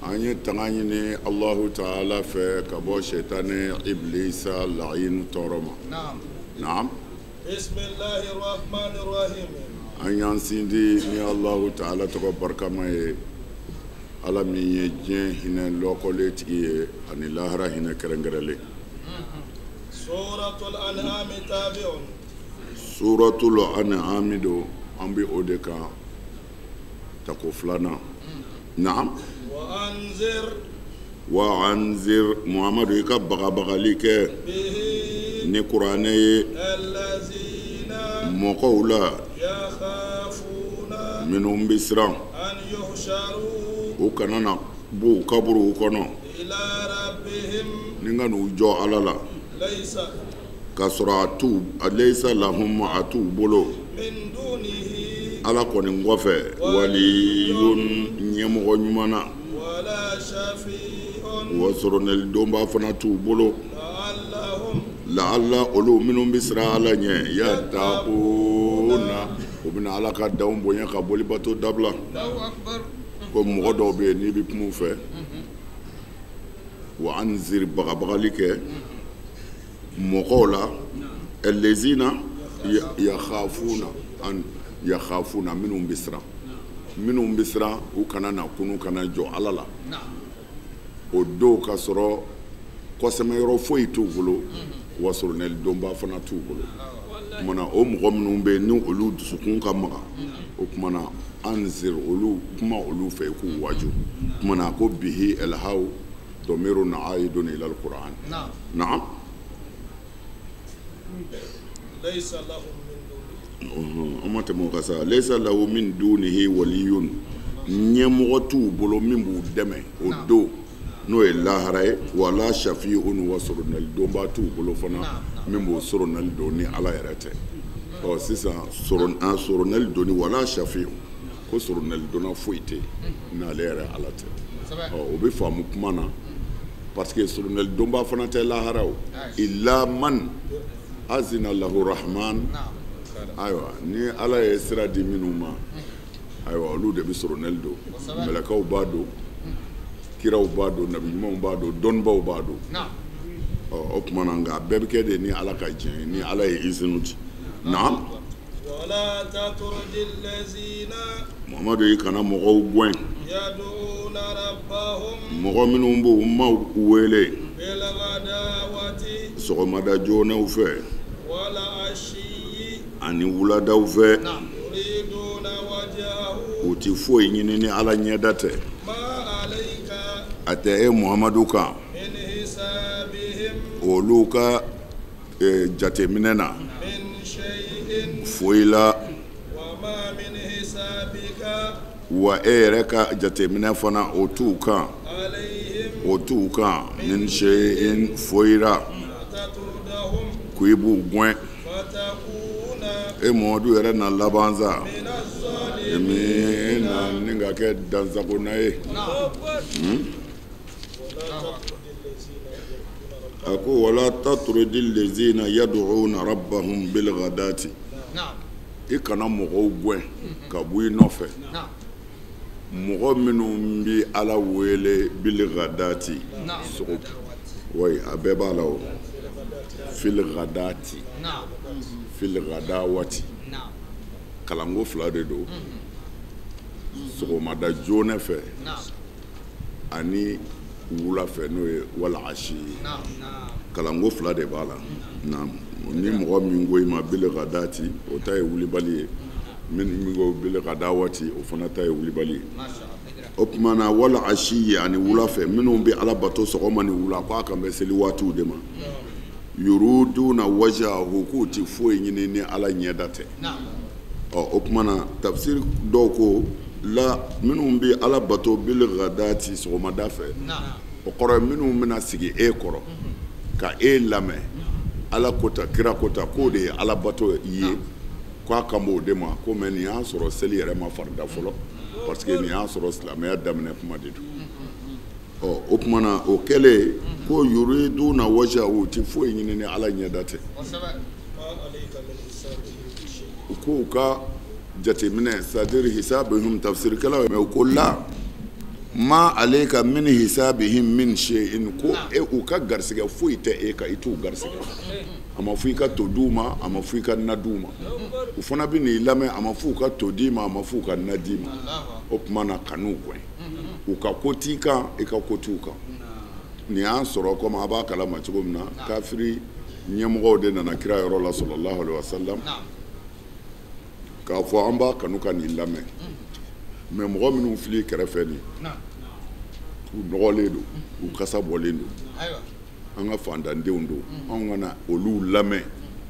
An ye tanga ɲini Alahu taala fɛ ka bɔ sɛtanɛ ibilisa laayinu tɔɔrɔ ma. Naam. An y'an sindi ni Alahu taala tɔgɔ barikama ye, Ala min ye diɲɛ hinɛ lɔkɔlen tigi ye ani lahara hinɛ kɛrɛnkɛrɛnlen. Suratul An'am don, an bɛ o de kan tako filanan. Naam. Wa anzir Muhamadu, i ka bagabagali kɛ ni kuranɛ ye mɔgɔw la minnu bɛ siran u kana na bɔ u kaburuw kɔnɔ ni ka n'u jɔ Ala la k'a sɔrɔ a t'u layisa lahum a t'u bolo Ala kɔni kɔfɛ waliyun ɲɛmɔgɔ ɲuman na, wa soronɛli donba fana t'u bolo. Laala olu minnu bɛ siran Ala ɲɛ yatakuna, u bɛna Ala ka danw bonya ka boli bato dabila. Ko mɔgɔ dɔw bɛ yen n'i bɛ kuma u fɛ, wa anzir bagabagali kɛ mɔgɔw la, allazina yakhafuna an yakhafuna, minnu bɛ siran, minnu bɛ siran u kana na kunu kana jɔ Ala la o don ka sɔrɔ kɔsɛmɛyɔrɔ foyi t'u bolo, wa soronɛli donba fana t'u bolo. O tuma na o mɔgɔ minnu bɛ yen ni olu dusukun ka magan, o tuma na anzir olu, kuma olu fɛ i k'u waju. O tuma na ko bihi alhaw damirun aidun ila alquran. Naam. An ma tɛmɛ o kan sa. Laysa lahu min dunihi waliyun, ɲɛmɔgɔ t'u bolo min b'u dɛmɛ o don, n'o ye lahara ye. Wala shafi'un, wa soronɛli donba t'u bolo fana min b'o soronɛli don ni Ala yɛrɛ tɛ. Ɔ sisan soronɛli donni, wala shafi'un, ko soronɛli donna foyi tɛ yen n'ale yɛrɛ Ala tɛ. Ɔ o bɛ faamu kuma na parce que soronɛli donba fana tɛ lahara o, illa man azina lahu rahman. Ayiwa, ni Ala ye sira di minnu ma, ayiwa olu de bɛ soronɛli don. Mɛlɛkɛw b'a don, kiraw b'a don, nabi ɲumanw b'a don, dɔnnibaw b'a don. Ɔ o tuma na nka a bɛɛ bɛ kɛ de ni Ala ka diɲɛ ye, ni Ala ye izini di. Naam. Muhamadu, i kana mɔgɔw gɛn, mɔgɔ minnu b'u maaw wele sɔgɔmada joonaw fɛ ani wuladaw fɛ, u ti foyi ɲini ni Ala ɲɛda tɛ. A tɛ e Muhamadu kan olu ka jateminɛ na foyi la, wa e yɛrɛ ka jateminɛ fana o t'u kan, o t'u kan min shay'in foyi la, ko i b'u gɛn. E Muhamadu yɛrɛ na laban sa na ni ka kɛ dansagona ye. A ko wala tatrudi lezina yad'una rabbahum bil ghadati, i kana mɔgɔw gɛn ka bɔ i nɔfɛ, mɔgɔ minnu bɛ Ala wele bil ghadati, sogo wayi a bɛɛ b'a la o, fil ghadati, fil ghadawati, kalanko fila de don, sɔgɔmada joona fɛ ani wula fɛ, n'o ye wal ashi ye. Kalanko fila de b'a la. Naam. Ni mɔgɔ min ko i ma bil ghadati, o ta ye wulibali ye, min ko bil ghadawati, o fana ta ye wulibali ye. O tuma na wal ashi ye ani wula fɛ, minnu bɛ Ala bato sɔgɔma ni wula, k'a kan bɛ seli waatiw de ma. Yuriduna wajahu, k'u ti foyi ɲini ni Ala ɲɛda tɛ. Ɔ o tuma na tafsiri dɔw ko la minnu bɛ Ala bato bil ghadati sɔgɔmada fɛ, o kɔrɔ ye minnu bɛna sigi e kɔrɔ ka e lamɛn Ala kota kira kota, k'o de ye Ala bato ye, k'a kan b'o de ma. Ko mɛ nin y'a sɔrɔ seli yɛrɛ ma farida fɔlɔ, parce que nin y'a sɔrɔ silamɛya daminɛ kuma de don. Ɔ o tuma na o kɛlen ko yuriduna wajahu, ti foyi ɲini ni Ala ɲɛda tɛ. U k'u ka jateminɛ, c'est-à-dire hisabihim, tafsirikɛlaw mais u ko la ma alayka min hisabihim min shay'in, ko e u ka garisɛgɛ foyi tɛ e kan, i t'u garisɛgɛ. A ma fɔ i ka to d'u ma, a ma fɔ i ka na d'u ma. U fana bɛ n'i lamɛn, a ma fɔ u ka to d'i ma, a ma fɔ u ka na d'i ma. O tuma na kan'u gɛn, u ka ko t'i kan, i ka ko t'u kan. Nin y'an sɔrɔ komi a b'a kalama cogo min na, kafiri ɲɛmɔgɔw de nana kira yɔrɔ la sallallahu alaihi wasallam k'a fɔ an b'a kanu ka nin lamɛn, mais mɔgɔ minnu fili kɛrɛfɛ nin, u nɔgɔlen don, u kasa bɔlen don, an ka fantandenw don, anw kana olu lamɛn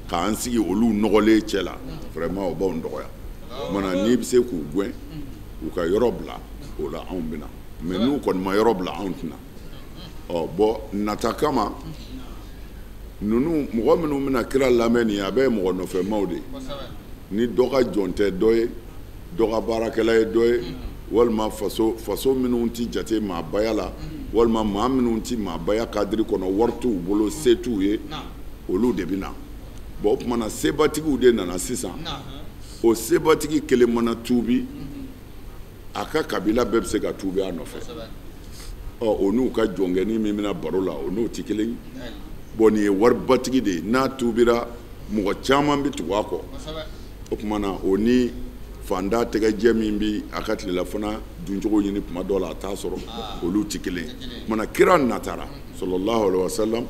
k'an sigi olu nɔgɔlen cɛ la, vraiment o b'anw dɔgɔya. Mana n'i bɛ se k'u gɛn u ka yɔrɔ bila, o la anw bɛna, mais n'u kɔni ma yɔrɔ bila anw tɛna. Ɔ bɔn nata kama ninnu mɔgɔ minnu bɛna kira lamɛn nin, a bɛ mɔgɔ nɔfɛmaw de ye. Ni dɔ ka jɔn tɛ dɔ ye, dɔ ka baarakɛla ye dɔ ye, walima faso minnu ti jate maabaya la, walima maa minnu ti maabaya kadiri kɔnɔ, wari t'u bolo, se t'u ye, olu de bɛ na. Bon o tuma na sebatigiw de nana sisan. O sebatigi kelen mana tuubi, a ka kabila bɛɛ bɛ se ka tuubi a nɔfɛ. Ɔ o n'u ka jɔnkɛni min bɛna baro la, o n'o tɛ kelen ye. Bon nin ye waribatigi de ye, n'a tuubira mɔgɔ caman bɛ tugu a kɔ. O tuma na o ni fanda tɛgɛjɛ min bɛ a ka tilelafana duncogo ɲini tuma dɔ la a t'a sɔrɔ, olu tɛ kelen ye. Tuma kira natara sallallahu alaihi wasallam,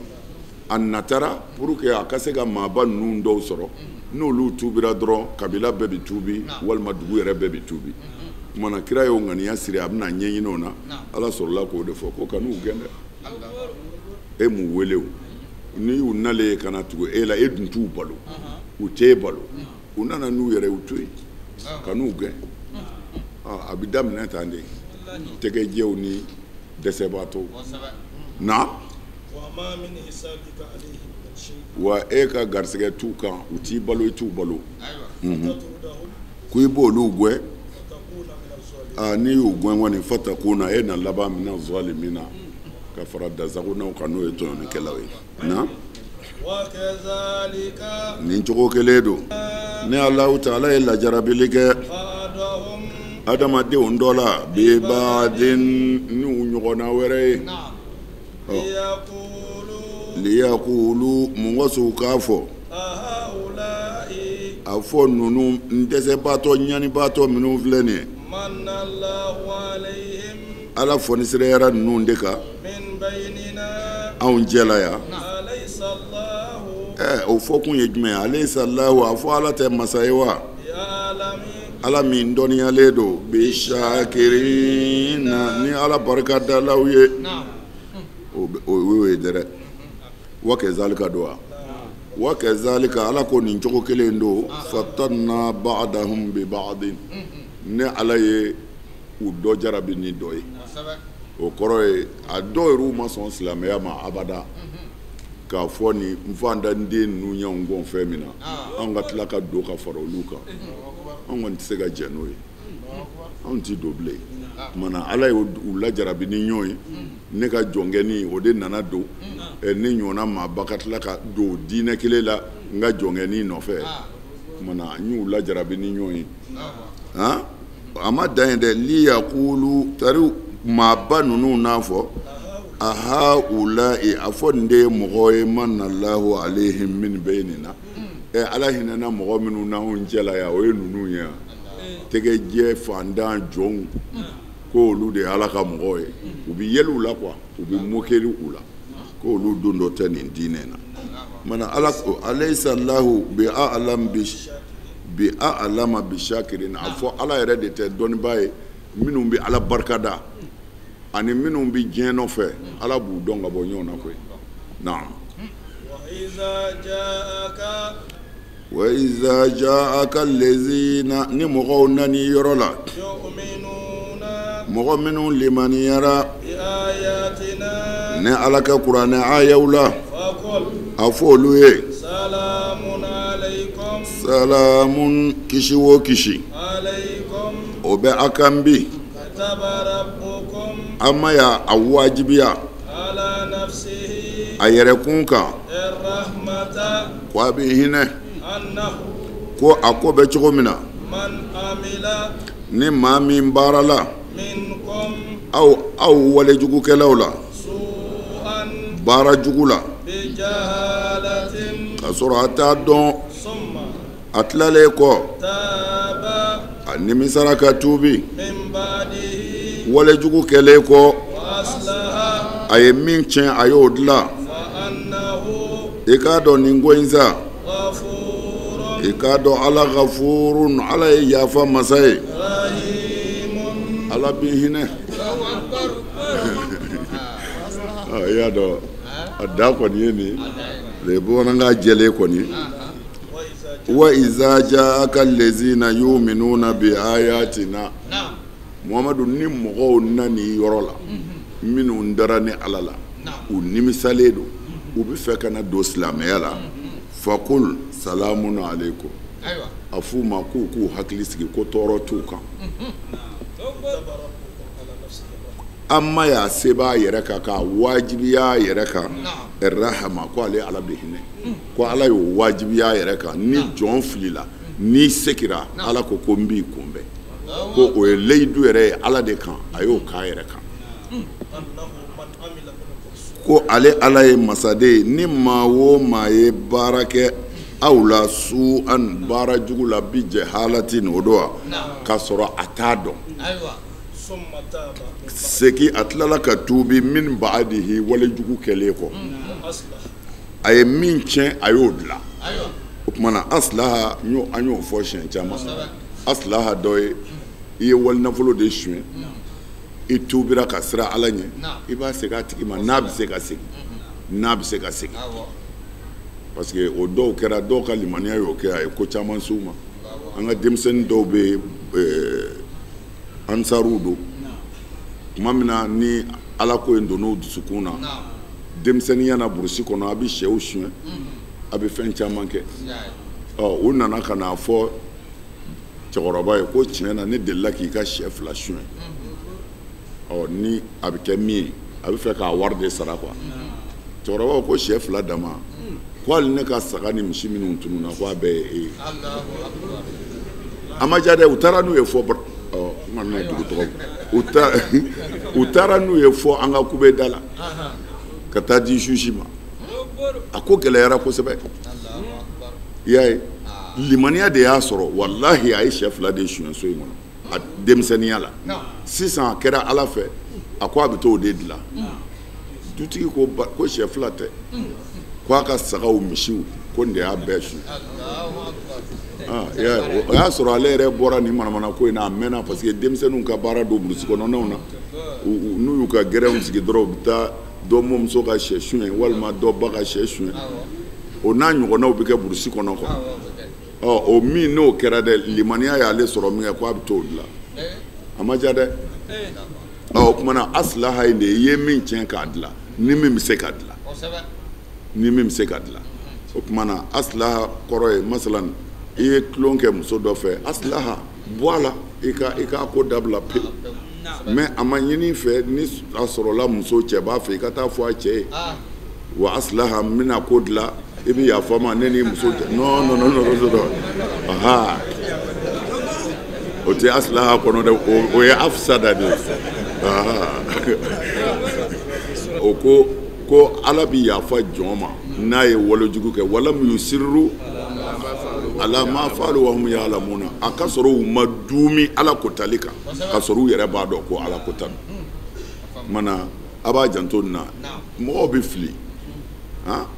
a natara pour que a ka se ka maaba ninnu dɔw sɔrɔ, n'olu tuubira dɔrɔn kabila bɛɛ bɛ tuubi, walima dugu yɛrɛ bɛɛ bɛ tuubi. Tuma na kira y'o ŋaniya siri, a bɛna ɲɛɲini o na. Ala sɔrɔla k'o de fɔ ko kan'u gɛn dɛ, e m'u wele o, n'i y'u nalen ye ka na tugu e la, e dun t'u balo, u t'e balo, u nana n'u yɛrɛ u to yen, kan'u gɛn. A bɛ daminɛ tan de, tɛgɛjɛw ni dɛsɛbaatɔw. Na wa e ka garisɛgɛ t'u kan, u t'i balo, i t'u balo, ko i b'olu gɛn. N'i y'u gɛn kɔni, fatakuna, e na laban mina zalimina, ka fara dasagonaw kan, n'o ye tɔɲɔnikɛlaw ye. Na nin cogo kelen don, ni Alahu taala ye lajarabili kɛ adamadenw dɔ la, bibaadin, n'u ɲɔgɔnna wɛrɛ ye, liyakulu, mun kosɔn u k'a fɔ, a fɔ ninnu n dɛsɛbaatɔ ɲanibaatɔ minnu filɛ nin ye, Ala fɔnisireyara ninnu de kan anw cɛla yan. O fɔ kun ye jumɛn ye? Alayisa lahu, a fɔ Ala tɛ masa ye wa? Ala min dɔnniyalen don bishakirina, ni Ala barika dalaw ye. O y'o ye dɛrɛ. Wa kazalika don wa? Wa kazalika, Ala ko nin cogo kelen don, fatanna ba'dahum bi ba'din, ne Ala ye u dɔ jarabi ni dɔ ye. O kɔrɔ ye a dɔw yɛrɛ ma sɔn silamɛya ma abada, k'a fɔ nin n fantanden ninnu y'anw gɔn fɛn min na, anw ka tila ka don ka fara olu kan, anw kɔni tɛ se ka jɛn n'o ye, anw tɛ don bilen. Tuma na Ala ye u lajarabi ni ɲɔgɔn ye, ne ka jɔnkɛni o de nana don, ne ɲɔgɔnna maaba ka tila ka don diinɛ kelen la n ka jɔnkɛni nɔfɛ. Tuma na n y'u lajarabi ni ɲɔgɔn ye. A ma dan yen dɛ, liyakulu, tari maaba ninnu n'a fɔ aha ulayi, a fɔ nin de ye mɔgɔ ye, manallahu alayhim min baynina, Ala hinɛna mɔgɔ minnu n'anw cɛla yan, o ye ninnu ye yan, tɛgɛjɛ fantan jɔnw, ko olu de ye Ala ka mɔgɔw ye, u bɛ yɛlɛ u la quoi, u bɛ mokeri u la, ko olu don dɔ tɛ nin diinɛ na. Mana Ala ko alayisa lahu bi a'lam bi a'lama bi shakirin, a fɔ Ala yɛrɛ de tɛ dɔnnibaa ye minnu bɛ Ala barika da ani minnu bɛ diɲɛ nɔfɛ, Ala b'u dɔn ka bɔ ɲɔgɔn na koyi. Naam. Wa iza ja'aka allazina, ni mɔgɔw nana i yɔrɔ la, mɔgɔ minnu limaniyara ni Ala ka kuranɛ ayaw la, a fɔ olu ye salamun, kisi o kisi o bɛ a kan bi, a ma y'a wajibiya a yɛrɛkun kan, ko a bɛ hinɛ, ko a ko bɛ cogo min na, Ni maa min baarala aw walejugukɛlaw la baara jugu la k'a sɔrɔ a t'a dɔn a tilalen kɔ a nimisara ka tuubi walejugu kɛlen kɔ a ye min tiɲɛ a y'o dilan i k'a dɔn nin ko in sa i k'a dɔn ala gafurun ala ye yafa masa ye ala b'i hinɛ i y'a dɔn a da kɔni ye nin ye bamanankan jɛlen kɔni wa iza jaaka lezina yuminuna bi ayatina Muhamadu ni mɔgɔw nan'i yɔrɔ la minnu dara ni ala la u nimisalen don u bɛ fɛ ka na don silamɛya la fakul salamun aleykum a f'u ma k'u k'u hakili sigi ko tɔɔrɔ t'u kan an ma y'a se b'a yɛrɛ kan k'a wajibiya a yɛrɛ kan rahama ko ale ala bɛ hinɛ ko ala y'o wajibiya a yɛrɛ kan ni jɔn filila n'i segira ala ko ko n b'i kunbɛn ko o ye layidu yɛrɛ ye ala de kan a y'o k'a yɛrɛ kan ko ale ala ye masaden ye ni maa o maa ye baara kɛ aw la su an baara jugu la bi jahalatin o don wa k'a sɔrɔ a t'a dɔn segin a tilala ka tuubi min baadihi walejugu kɛlen kɔ a ye min tiɲɛ a y'o dilan o tuma na aslaha an y'o fɔ siɲɛ caman aslaha dɔ ye i ye walinafolo de suɲɛ i tuubira ka siran ala ɲɛ i b'a segin a tigi ma n'a bɛ se ka segin n'a bɛ se ka segin parce que o dɔw kɛra dɔw ka limaniya y'o kɛ a ye ko caman s'u ma an ka denmisɛnnin dɔw bɛ yen ansaruw don tuma min na ni ala ko in donn'u dusukun na denmisɛnninya na burusi kɔnɔ a bɛ sɛw suɲɛ a bɛ fɛn caman kɛ ɔ u nana ka n'a fɔ cɛkɔrɔba ye ko tiɲɛ na ne delila k'i ka sɛ fila suɲɛ ɔ ni a bɛ kɛ min ye a bɛ fɛ k'a wari de sara quoi cɛkɔrɔba ko sɛ fila dama ko hali ne ka saga ni misi minnu tununna ko a bɛɛ ye e ye a ma diya dɛ u taara n'u ye fɔ ɔ n kana dugu tɔgɔ u taara n'u ye fɔ an ka kubeda la ka taa di juge ma a ko gɛlɛyara kosɛbɛ i y'a ye limaniya de y'a sɔrɔ walahi a ye sɛ fila de suɲɛ so in kɔnɔ a denmisɛnninya la sisan a kɛra ala fɛ a ko a bɛ t'o de dilan dutigi ko ko sɛ fila tɛ ko a ka sagaw misiw ko nin de y'a bɛɛ suɲɛ o y'a sɔrɔ ale yɛrɛ bɔra nin manamana ko in na a mɛnna parce que denmisɛnninw ka baara don burusi kɔnɔnaw na n'u y'u ka gɛrɛnw sigi dɔrɔn u bɛ taa dɔ mɔmuso ka sɛ suɲɛ walima dɔ ba ka sɛ suɲɛ o n'a ɲɔgɔnnaw bɛ kɛ burusi kɔnɔ quoi ɔ o min n'o kɛra dɛ limaniya y'ale sɔrɔ min kɛ ko a bɛ t'o dilan a ma diya dɛ ɔ o tuma na aslaha in de i ye min tiɲɛ k'a dilan ni min bɛ se ka dilan ni min bɛ se ka dilan o tuma na aslaha kɔrɔ ye masalan i ye tulon kɛ muso dɔ fɛ aslaha bɔ a la i ka ko dabila pewu mais a ma ɲini fɛ ni a sɔrɔla muso cɛ b'a fɛ i ka taa fɔ a cɛ ye wa aslaha n bɛna ko dilan i bɛ yafa n ma ne ni muso cɛ non non non non non aha o tɛ aslaha kɔnɔ dɛ o ye afsada de ye aha o ko ko ala bɛ yafa jɔn ma n'a ye walejugu kɛ walam yusirru ala ma faalu wa hum ya'lamuna a ka sɔrɔ u ma duumi ala kotali kan ka sɔrɔ u yɛrɛ b'a dɔn ko ala kota don mana a b'a janto nin na mɔgɔw bɛ fili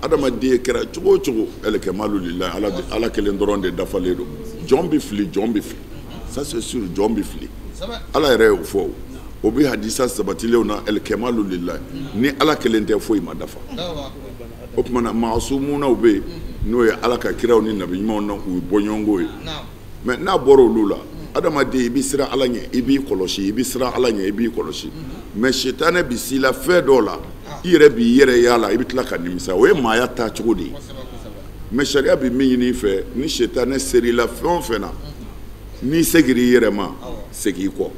adamaden kɛra cogo o cogo ɛlɛkɛmalu lillahi ala kelen dɔrɔn de dafalen don jɔn bɛ fili jɔn bɛ fili ça c'est sûr jɔn bɛ fili ala yɛrɛ y'o fɔ o bɛ hadisa sabatilenw na ɛlɛkɛmalu lillahi ni ala kelen tɛ foyi ma dafa o tuma na maasumunaw bɛ yen n'o ye ala ka kiraw ni nabi ɲumanw na u bɔɲɔgɔnko ye mais n'a bɔra olu la adamaden i bɛ siran ala ɲɛ i b'i kɔlɔsi i bɛ siran ala ɲɛ i b'i kɔlɔsi mais sitanɛ bɛ s'i la fɛn dɔw la i yɛrɛ b'i yɛrɛ y'a la i bɛ tila ka nimisa o ye maaya taacogo de ye mais sariya bɛ min ɲini i fɛ ni sitanɛ ser'i la fɛn o fɛn na n'i seginna i yɛrɛ ma segin i kɔ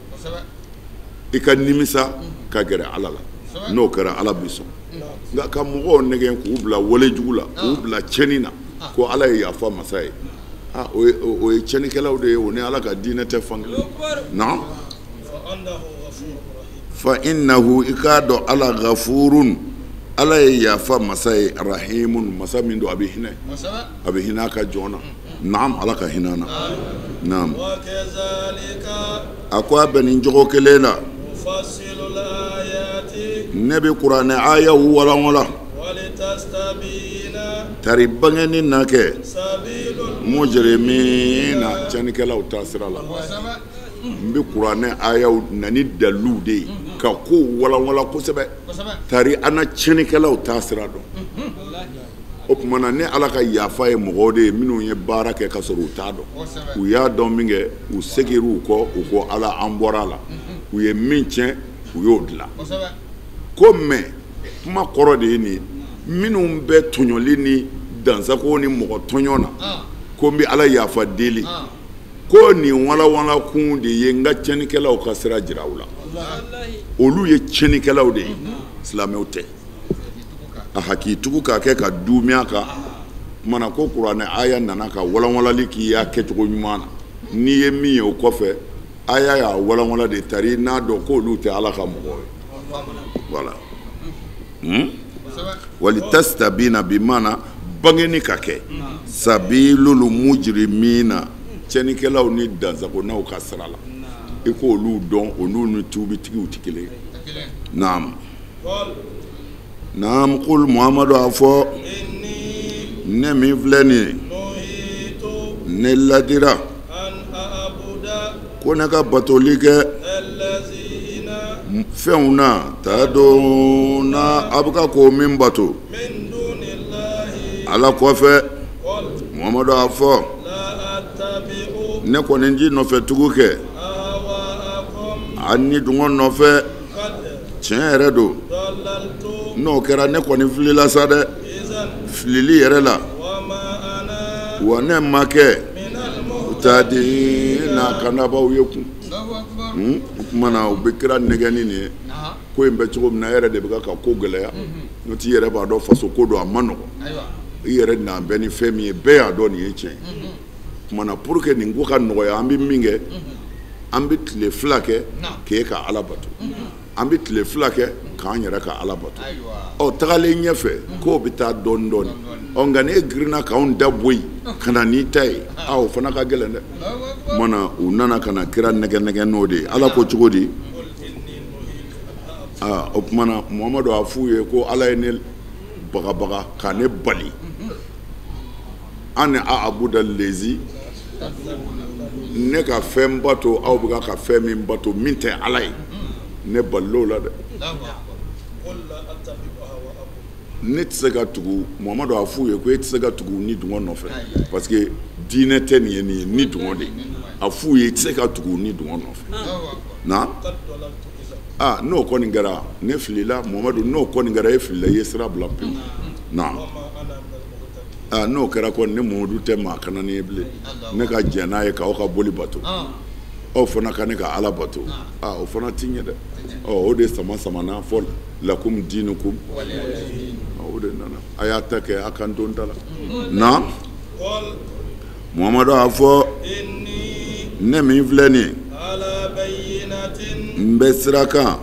i ka nimisa ka gɛrɛ ala la n'o kɛra ala bɛ sɔn nka ka mɔgɔw nɛgɛn k'u bila wale jugu la k'u bila tiɲɛni na ko ala ye yafa masa ye O ye tiɲɛnikɛlaw de ye, o ni Ala ka diinɛ tɛ fan kelen. Naam. Fa innahu, i k'a dɔn Ala ghafurun, Ala ye yafa masa ye, rahimun, masa min don a bɛ hinɛ, a bɛ hinɛ a ka jɔn na. Naam, Ala ka hinɛ na. Naam. A ko a bɛ nin cogo kelen la, ne bɛ kuranɛ ayaw walanwalan tari bangeni na kɛ mujrimina, tiɲɛnikɛlaw ta sira la. N bɛ kuranɛ ayaw na ni daliluw de ye ka kow walanwalan kosɛbɛ, tari an na tiɲɛnikɛlaw ta sira dɔn. O tuma na ne Ala ka yafa ye mɔgɔw de ye minnu ye baara kɛ ka sɔrɔ u t'a dɔn. U y'a dɔn min kɛ, u seginna u kɔ, u ko Ala an bɔra a la. U ye min tiɲɛ, u y'o dilan. Ko mɛ kuma kɔrɔ de ye nin ye, minnu bɛ tɔɲɔli ni dansago ni mɔgɔ tɔɲɔ na, ko n bɛ Ala yafa deli, ko nin walanwalan kun de ye n ka tiɲɛnikɛlaw ka sira jira u la. Olu ye tiɲɛnikɛlaw de ye, silamɛw tɛ. A hakili k'a kɛ ka duumɛn kan. Kumana ko kuranɛ aya nana ka walanwalali k'i y'a kɛcogo ɲuman na. N'i ye min ye o kɔfɛ, aya y'a walanwala de tari n'a dɔn k'olu tɛ Ala ka mɔgɔ ye. Voilà. Walitastabina bi mana bangeni ka kɛ sabilul mujrimina, tiɲɛnikɛlaw ni dansagonaw ka sira la, i k'olu dɔn, olu ni tubitigiw tɛ kelen ye. Naam. Naam, qul Muhammadu a fɔ, ne min filɛ nin ye, ne ladira ko ne ka batoli kɛ fɛnw na, tadona a bɛ ka ko min bato Ala kɔfɛ. Muhammadu a fɔ, ne kɔni ji nɔfɛ tugu kɛ a ni dungɔ nɔfɛ, tiɲɛ yɛrɛ don. N'o kɛra ne kɔni filila sa dɛ, filili yɛrɛ la. Wa ne ma kɛ tadina kanabaw ye kun. O tuma na u bɛ kira nɛgɛni nin ye, ko in bɛ cogo min na, e yɛrɛ de bɛ ka ko gɛlɛya. N'o tɛ i yɛrɛ b'a dɔn faso ko don, a ma nɔgɔn. I yɛrɛ na bɛn ni fɛn min ye, bɛɛ y'a dɔn nin ye tiɲɛ ye. Tuma na pour que nin ko ka nɔgɔya, an bɛ min kɛ, an bɛ tile 2 kɛ k'e ka Ala bato, an bɛ tile 2 kɛ k'an yɛrɛ ka Ala bato. Ɔ tagalen ɲɛfɛ k'o bɛ taa dɔɔni dɔɔni. Ɔ nka n'e girinna k'anw da bɔ yen ka na n'i ta ye, aa o fana ka gɛlɛn dɛ. Tuma u nana ka na kira nɛgɛ nɛgɛ n'o de ye. Ala ko cogo di? Aa o tuma na Muhamadu a f'u ye ko Ala ye ne bagabaga ka ne bali an ni a abuda lezi, ne ka fɛn bato aw bɛ ka fɛn min bato min tɛ Ala ye, ne balil'o la dɛ. Ne tɛ se ka tugu. Muhamadu a f'u ye ko e tɛ se ka tugu ni dungɔ nɔfɛ, parce que diinɛ tɛ nin ye, nin ye ni dungɔ de ye. A f'u ye i tɛ se ka tugu ni dungɔ nɔfɛ. Na aa n'o kɔni kɛra ne filila. Muhamadu n'o kɔni kɛra e filila, i ye sira bila pewu. Na aa n'o kɛra kɔni ne Muhamadu tɛ maa kana ni ye bilen. Ne ka jɛn n'a ye k'aw ka boli bato, aw fana ka ne ka Ala bato. Aa o fana ti ɲɛ dɛ. Ɔ o de sama samana fɔ lakum diinukum, o de nana a y'a ta kɛ a kan don ta la. Na Muhamadu a fɔ, ne min filɛ nin ye, n bɛ sira kan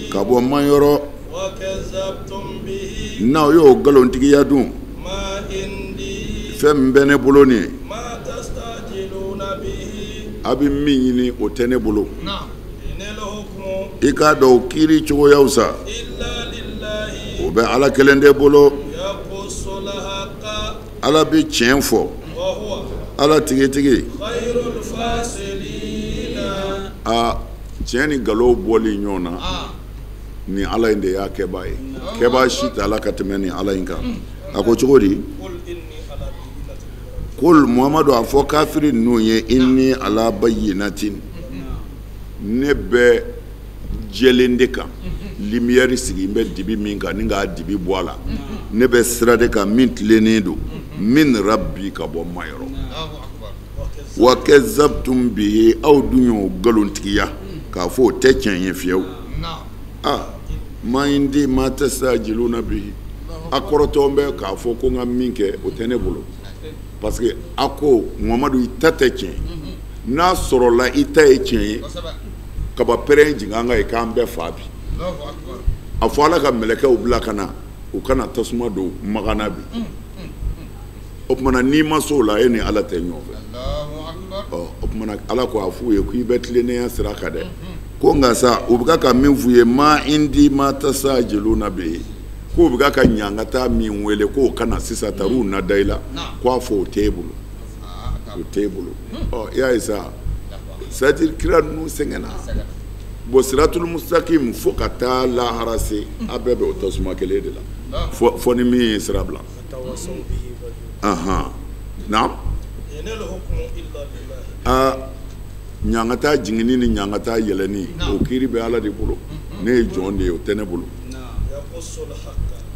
ka bɔ ma yɔrɔ, n'aw y'o nkalontigiya dun, fɛn min bɛ ne bolo nin ye, a bɛ min ɲini o tɛ ne bolo. I k'a dɔn kiiri cogoyaw sa, o bɛ Ala kelen de bolo. Ala bɛ tiɲɛ fɔ, Ala tigitigi. Aa tiɲɛ ni nkalon bɔli ɲɔgɔn na, ni Ala in de y'a kɛbaa ye. Kɛbaa si tɛ Ala ka tɛmɛ ni Ala in kan. A ko cogo di? Kul Muhamadu a fɔ kafiri ninnu ye, inni ala bayyinatin, ne bɛ jɛlen de kan, lumière sigi n bɛ dibi min kan ni k'a dibi bɔ a la, ne bɛ sira de kan min tilennen don, min rabbi, ka bɔ ma yɔrɔ. Wa kazzabtum bihi, aw dun y'o nkalontigiya k'a fɔ o tɛ tiɲɛ ye fiyewu. Aa ma indi ma tastajiluna bihi, a kɔrɔtɔ bɛ k'a fɔ ko n ka min kɛ o tɛ ne bolo. Parce que a ko Muhamadu i ta tɛ tiɲɛ n'a sɔrɔla i ta ye tiɲɛ ye kaba pɛrɛn jigin an kan ye k'an bɛɛ fa bi a fɔ Ala ka mɛlɛkɛw bila ka na u kana tasuma don Makan na bi o tuma na n'i ma s'o la e ni Ala tɛ ɲɔgɔn fɛ ɔ o tuma na Ala ko a f'u ye k'i bɛ tilennenya sira kan dɛ ko nka sa u bɛ ka min f'u ye ma indi ma tasajiluna bihi k'u bɛ ka ɲangata min wele k'o kana sisan tar'u na da i la k'a fɔ o t'e bolo o t'e bolo ɔ i y'a ye sa c'est à dire kira ninnu sɛgɛnna bon siratul mustakim fo ka taa lahara se a bɛɛ bɛ o tasuma kelen de la fɔ ni min ye sira bila naam aa ɲangata jiginni ni ɲangata yɛlɛnni o kiiri bɛ Ala de bolo ne ye jɔn de ye o tɛ ne bolo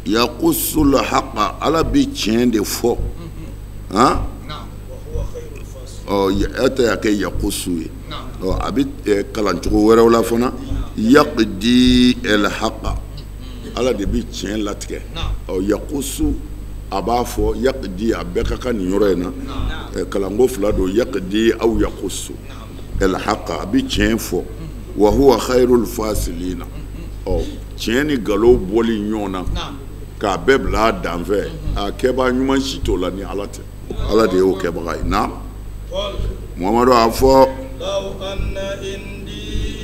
yaqusul haqa Ala bi tiɲɛ de fɔ han ɔ e tɛ y'a kɛ yaqusu ye ɔ a bɛ kalan cogo wɛrɛw la fana yaqdi el haqa Ala de bi tiɲɛ latigɛ ɔ yaqusu a b'a fɔ yaqdi a bɛɛ ka kan nin yɔrɔ in na kalanko fila don yaqdi aw yaqusu el haqa a bi tiɲɛ fɔ wa huwa khairul fasilina ɔ tiɲɛ ni nkalon bɔli ɲɔgɔn na k'a bɛɛ bila a danfɛ a kɛbaa ɲuman si t'o la ni Ala tɛ Ala de y'o kɛbaga ye naam Muhamadu a fɔ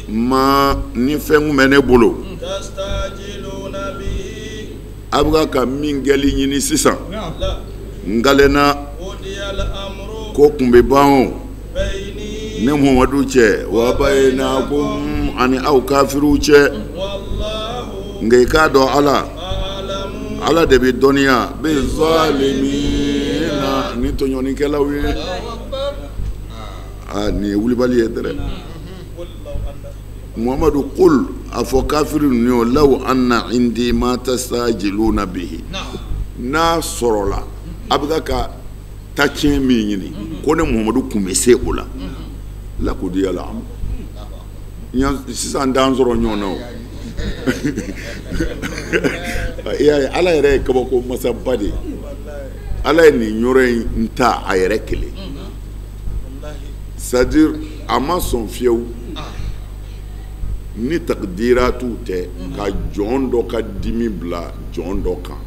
ma ni fɛn kun bɛ ne bolo a bɛ ka min kɛli ɲini sisan n kalenna ko kun bɛ ban o ne Muhamadu cɛ wa bayinakum ani aw kafiriw cɛ nka i k'a dɔn Ala Ala de bɛ dɔnniya bi zalimina ni tɔɲɔnikɛlaw ye aa nin ye wulibali ye dɛrɛ Muhamadu qul a fɔ kafiri ninnu ye law anna indi ma tastajiluna bihi n'a sɔrɔla a bɛ ka ta tiɲɛ min ɲini ko ne Muhamadu kun bɛ se o la lakudiya la sisan t'an sɔrɔ ɲɔgɔn na o i y'a ye Ala yɛrɛ ye kabako masaba de ye Ala ye nin yɔrɔ in ta a yɛrɛ kelen c'est à dire a ma sɔn fiyewu ni takdiratu tɛ ka jɔn dɔ ka dimi bila jɔn dɔ kan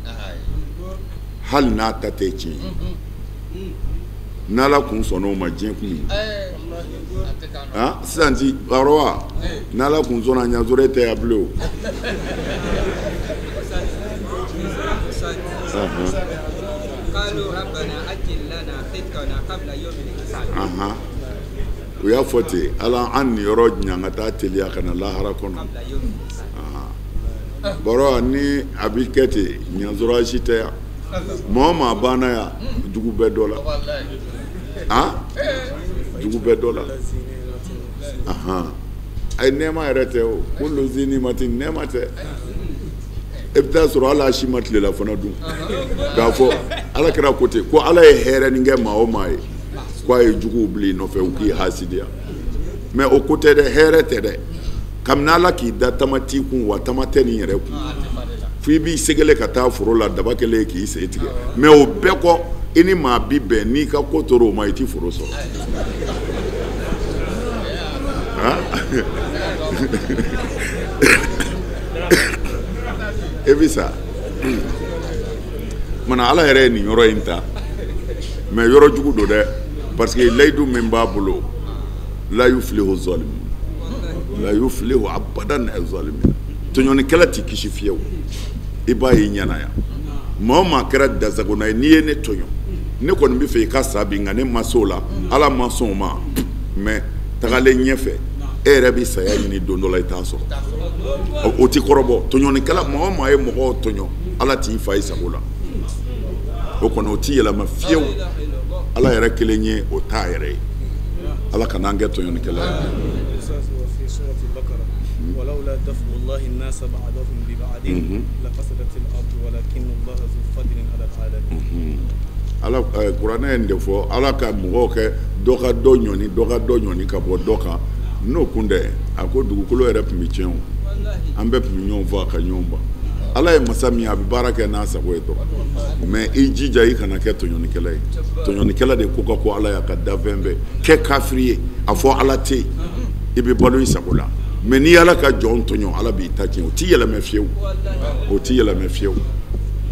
hali n'a ta tɛ tiɲɛ ye n'Ala kun sɔnna o ma diɲɛ kun ye sisan ti wa n'Ala kun sɔnna ɲasɔrɔ e tɛ yan bilen o u y'a fɔ ten Ala an niyɔrɔ ɲangata teliya ka na lahara kɔnɔ bɔrɔ ni a bɛ kɛ ten ɲasɔrɔ si tɛ yan maa o maa banna yan jugu bɛ dɔ la jugu bɛ dɔ la ayi nɛɛma yɛrɛ tɛ o kullu zi nimatin nɛɛma tɛ e bɛ taa sɔrɔ Ala si ma tilela fana dun k'a fɔ Ala kɛra ko ten ko Ala ye hɛrɛ nin kɛ maa o maa ye k'a ye juguw bila i nɔfɛ u k'i hasidiya mais o ko tɛ dɛ hɛrɛ tɛ dɛ kabini Ala k'i da tama t'i kun wa tama tɛ nin yɛrɛ kun fo i b'i segele ka taa foro la daba kɛlen k'i sen tigɛ mais o bɛɛ kɔ i ni maa bi bɛn n'i ka ko tora o ma i ti foro sɔrɔ e bi sa mana Ala yɛrɛ ye nin yɔrɔ in ta mais yɔrɔ jugu don dɛ parce que layidu min b'a bolo la yuflihu zalimun la yuflihu abadan zalimin tɔɲɔnikɛla t'i kisi fiyewu i b'a ye ɲɛna yan maa o maa kɛra dasagona ye n'i ye ne tɔɲɔ ne kɔni bɛ fɛ i ka sa bi nka ne ma s'o la Ala ma sɔn o ma mais tagalen ɲɛfɛ e yɛrɛ bɛ saya ɲini don dɔ la i t'a sɔrɔ o t'i kɔrɔbɔ tɔɲɔnikɛla maa o maa ye mɔgɔw tɔɲɔ Ala t'i fa i sago la o kɔni o t'i yɛlɛma fiyewu Ala yɛrɛ kelen ye o t'a yɛrɛ ye Ala kana an kɛ tɔɲɔnikɛla ye. ولولا دفع الله الناس بعضهم ببعض لفسدت الأرض ولكن الله ذو فضل على العالمين. Ala kuranɛ ye nin de fɔ Ala ka mɔgɔw kɛ dɔ ka dɔ ɲɔni dɔ ka dɔ ɲɔni ka bɔ dɔ kan n'o kun tɛ a ko dugukolo yɛrɛ tun bɛ tiɲɛ o an bɛɛ tun bɛ ɲɔgɔn faa ka ɲɔgɔn ban. Ala ye masa min ye, a bɛ baara kɛ n'a sago ye dɔrɔn. Mais i jija i kana kɛ tɔɲɔnikɛla ye. Tɔɲɔnikɛla de ko ka ko Ala y'a ka danfɛn bɛɛ kɛ kafiri ye, a fɔ Ala tɛ yen, i bɛ balo i sago la. Mais n'i Ala ka jɔn tɔɲɔ, Ala b'i ta tiɲɛ. O t'i yɛlɛmɛ fiyewu, o t'i yɛlɛmɛ fiyewu.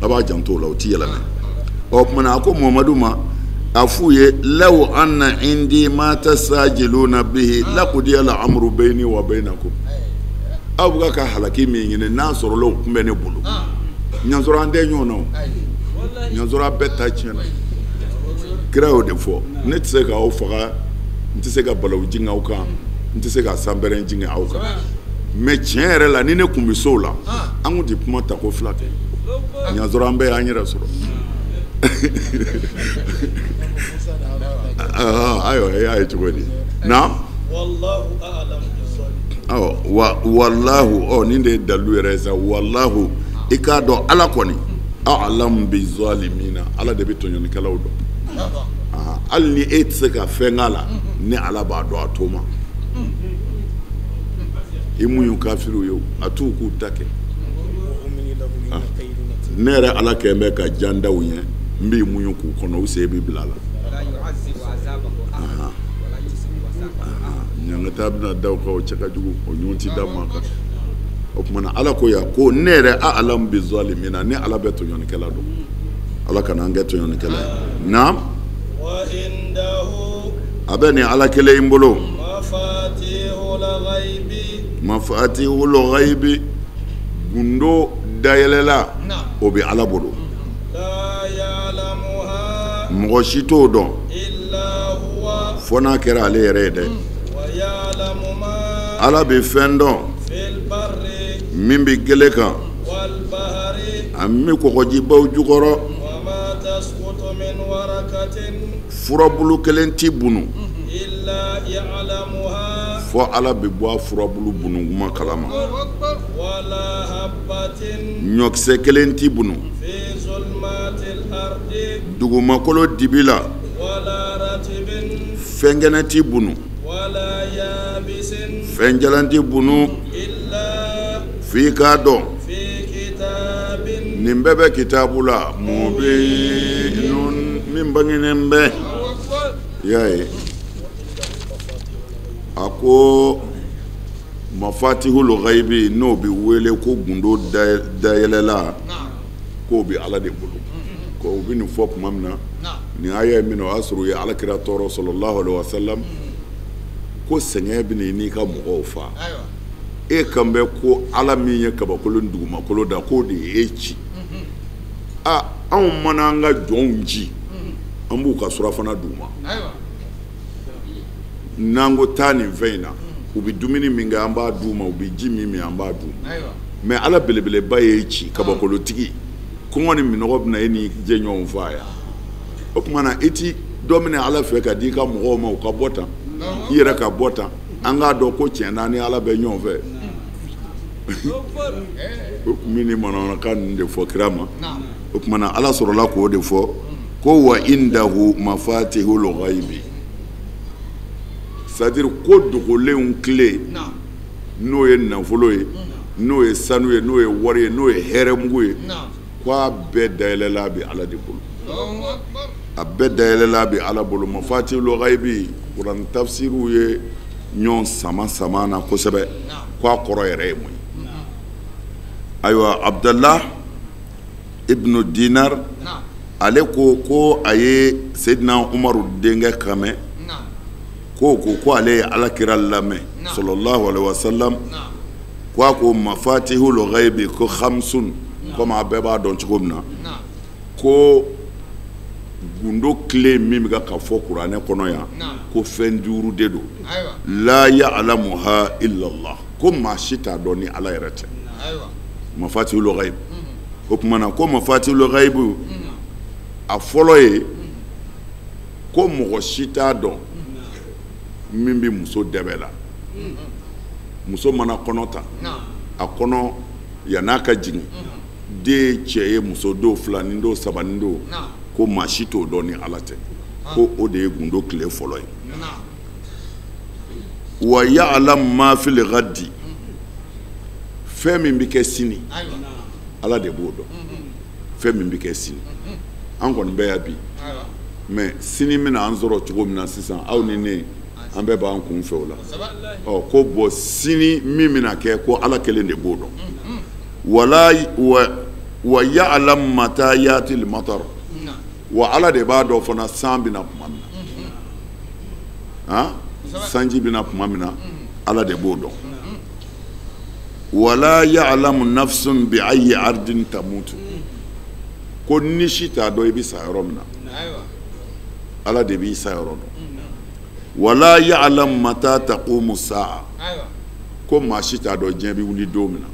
A b'a janto o la, o t'i yɛlɛmɛ. Ɔ tuma na a ko Muhamadu ma, a f'u ye law anna indi ma tasajiluna bihi laqudiya al-amru bayni wa baynakum. Aw bɛ ka halaki min ɲini, n'a sɔrɔla o tun bɛ ne bolo, ɲansɔrɔ an tɛ ɲɔgɔn na o, ɲansɔrɔ a bɛɛ ta tiɲɛna. Kira y'o de fɔ, ne tɛ se k'aw faga, n tɛ se ka balawu jigin aw kan, n tɛ se ka sanpɛrɛn jigin aw kan. Mais tiɲɛ yɛrɛ la, ni ne tun bɛ so la, an tun tɛ kuma ta ko fila tɛ, ɲansɔrɔ an bɛɛ y'an yɛrɛ sɔrɔ. Ayiwa, e y'a ye cogo di? Naam. Wa walahu, ɔ nin de ye dalilu yɛrɛ ye sa. Walahu, i k'a dɔn Ala kɔni a'lamu bi zalimina, Ala de bɛ tɔɲɔnikɛlaw dɔn. Hali ni e tɛ se ka fɛn k'a la, ni Ala b'a dɔn a t'o ma. I mun y'u kafiriw ye, a t'u k'u ta kɛ. Ne yɛrɛ Ala kɛn bɛ ka jan da u ɲɛ, n b'i muɲu k'u kɔnɔ, u sen b'i bila a la. Ɲangata bɛna da u kan, o cɛ ka jugu, o ɲɔgɔn tɛ da maa kan. O tuma na Ala ko yan ko ne yɛrɛ a'lamu bi zalimina, ne Ala bɛ tɔɲɔnikɛla dɔn. Ala kana an kɛ tɔɲɔnikɛla ye. Naam. A bɛ nin Ala kelen in bolo. Mafatihul ghaibi, gundo dayɛlɛla o bɛ Ala bolo. Mɔgɔ si t'o dɔn fo n'a kɛra ale yɛrɛ ye dɛ. Ala bɛ fɛn dɔn min bɛ gele kan, a min bɛ kɔgɔjibaw jukɔrɔ. Furabulu kelen tɛ bunu fo Ala bɛ bɔ a furabulu bunu kuma kalama. Ɲɔkisɛ kelen tɛ bunu dugumakolo dibi la, fɛn kɛnɛ tɛ bunu, fɛn jalan tɛ bunu, f'i k'a dɔn nin bɛɛ bɛ kitabu la mubinun, min bangenen bɛ. I y'a ye, a ko mafatihul ghaibi, n'o bɛ wele ko gundo dayɛlɛla, k'o bɛ Ala de bolo. Ko u bɛ nin fɔ tuma min na, nin aya in min na, o y'a sɔrɔ u ye Ala kira tɔɔrɔ sallallahu alaihi wa sallam, ko sɛgɛn bɛ n'i ka mɔgɔw fa. E kan bɛ ko Ala min ye kabakolo ni dugumakolo da, k'o de ye e ci. A anw mana an ka jɔnw ci, an b'u ka surafana d'u ma. N'an ko taa nin fɛn in na, u bɛ dumuni min kɛ, an b'a d'u ma, u bɛ ji min min, an b'a d'u ma. Mais Ala belebeleba y'e ci, kabakolotigi, kɔngɔ ni minɔgɔ bɛna e ni jɛɲɔgɔnw fa yan. O tuma na i ti dɔ minɛ Ala fɛ ka di i ka mɔgɔw ma, u ka bɔ tan, i yɛrɛ ka bɔ tan, an k'a dɔn ko tiɲɛ na ni Ala bɛ ɲɔgɔn fɛ. O tun bɛ nin manamanakan ninnu de fɔ kira ma. O tuma na Ala sɔrɔla k'o de fɔ ko wa indahu mafatihul ghaibi, c'est-à-dire ko dogolenw tile, n'o ye nafolo ye, n'o ye sanu ye, n'o ye wari ye, n'o ye hɛrɛmugu ye, k'a bɛɛ dayɛlɛla bɛ Ala de bolo. A bɛɛ dayɛlɛla bɛ Ala bolo. Mafatihul ghaibi, kuran tafsiriw ye ɲɔgɔn sama sama na kosɛbɛ, k'a kɔrɔ yɛrɛ ye mun ye. Ayiwa, Abdallah ibnu Dinar, ale ko ko a ye Seydina Umaru denkɛ kan mɛn, ko ko ale ye Ala kira lamɛn sallallahu alaihi wasallam, ko a ko mafatihul ghaibi ko khamsun, komi a bɛɛ b'a dɔn cogo min na, ko gundo tile min bɛ ka fɔ kuranɛ kɔnɔ yan, ko fɛn duuru de don. La ya'lamuha illa Allah, ko maa si t'a dɔn ni Ala yɛrɛ tɛ. Mafatihul ghaib. O tuma na ko mafatihul ghaib, a fɔlɔ ye ko mɔgɔ si t'a dɔn min bɛ muso dɛbɛ la. Muso mana kɔnɔ ta, a kɔnɔ yann'a ka jigin, den ye cɛ ye, muso don, filanin don, sabanin don, ko maa si t'o dɔn ni Ala tɛ. Ko o de ye gundo tile fɔlɔ ye. Wa ya'lam ma fil ghadi, fɛn min bɛ kɛ sini. Ala de b'o dɔn fɛn min bɛ kɛ sini. An kɔni bɛ yan bi, mais sini bɛna an sɔrɔ cogo min na sisan, aw ni ne an bɛɛ b'an kun fɛ o la. Ɔ ko bon sini min bɛna kɛ, ko Ala kelen de b'o dɔn. Wala wa ya'lam mata ya'ti al-matar, wa Ala de b'a dɔn fana san bɛna tuma min na, han, sanji bɛna tuma min na, Ala de b'o dɔn. Wala ya'lamu nafsun bi ayyi ardin tamutu, ko ni si t'a dɔn i bɛ sa yɔrɔ min na, Ala de b'i sa yɔrɔ dɔn. Wala ya'lamu mata taqumu sa'a, ko maa si t'a dɔn diɲɛ bɛ wuli don min na.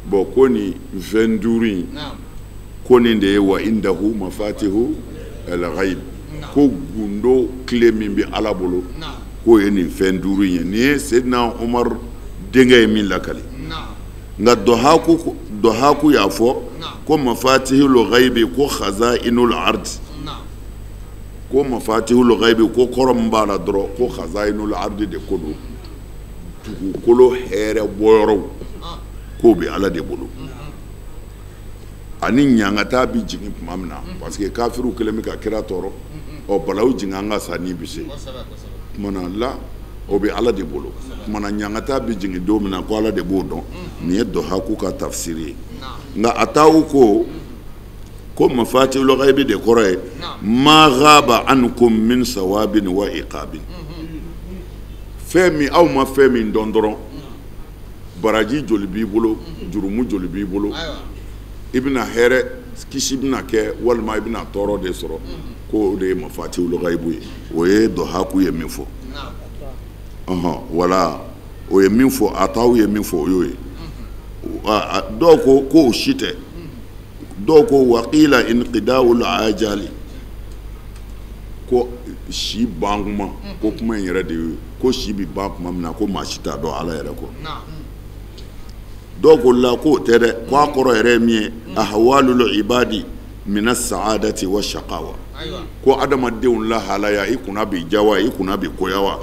Bon ko nin fɛn duuru in, ko nin de ye wa indahu mafatihu al-ghaib, ko gundo tile min bɛ Ala bolo, k'o ye nin fɛn duuru in ye. Nin ye Seydina Umar denkɛ ye min lakali. Nka Dɔhaku y'a fɔ ko mafatihul ghaibi ko khazainul ard, ko mafatihul ghaibi ko kɔrɔ min b'a la dɔrɔn ko khazainul ard de ko don, dugukolo hɛrɛ bɔyɔrɔw k'o bɛ Ala de bolo. Ani ɲangata bɛ jigin tuma min na, parce que kafiriw kɛlen bɛ ka kira tɔɔrɔ, ɔ balawu jigin an ka sa ni bɛ se tuma na la, o bɛ Ala de bolo. Tuma na ɲangata bɛ jigin don min na, ko Ala de b'o dɔn. Nin ye Dɔhaku ka tafsiri ye. Nka Atawu ko ko mafatihul ghaibi de kɔrɔ ye ma ghaba ankum min sawabin wa iqabin, fɛn min aw ma fɛn min dɔn dɔrɔn, baraji joli b'i bolo, jurumu joli b'i bolo, i bɛna hɛrɛ kisi bɛna kɛ walima i bɛna tɔɔrɔ de sɔrɔ, ko o de ye mafatihul ghaibi ye. O ye Dɔhaku ye min fɔ. Wala o ye min fɔ, Atawu ye min fɔ, o y'o ye. Dɔw ko k'o si tɛ, dɔw ko waqila inqida'ul ajali, ko si ban kuma, ko kuma in yɛrɛ de ye ko si bɛ ban kuma min na, ko maa si t'a dɔn Ala yɛrɛ kɔ. Dɔw ko la k'o tɛ dɛ, k'a kɔrɔ yɛrɛ ye min ye ahwalul ibadi mina saadati wa shaqawa, ko adamadenw lahalaya, i kunna b'i diya wa, i kunna b'i goya wa,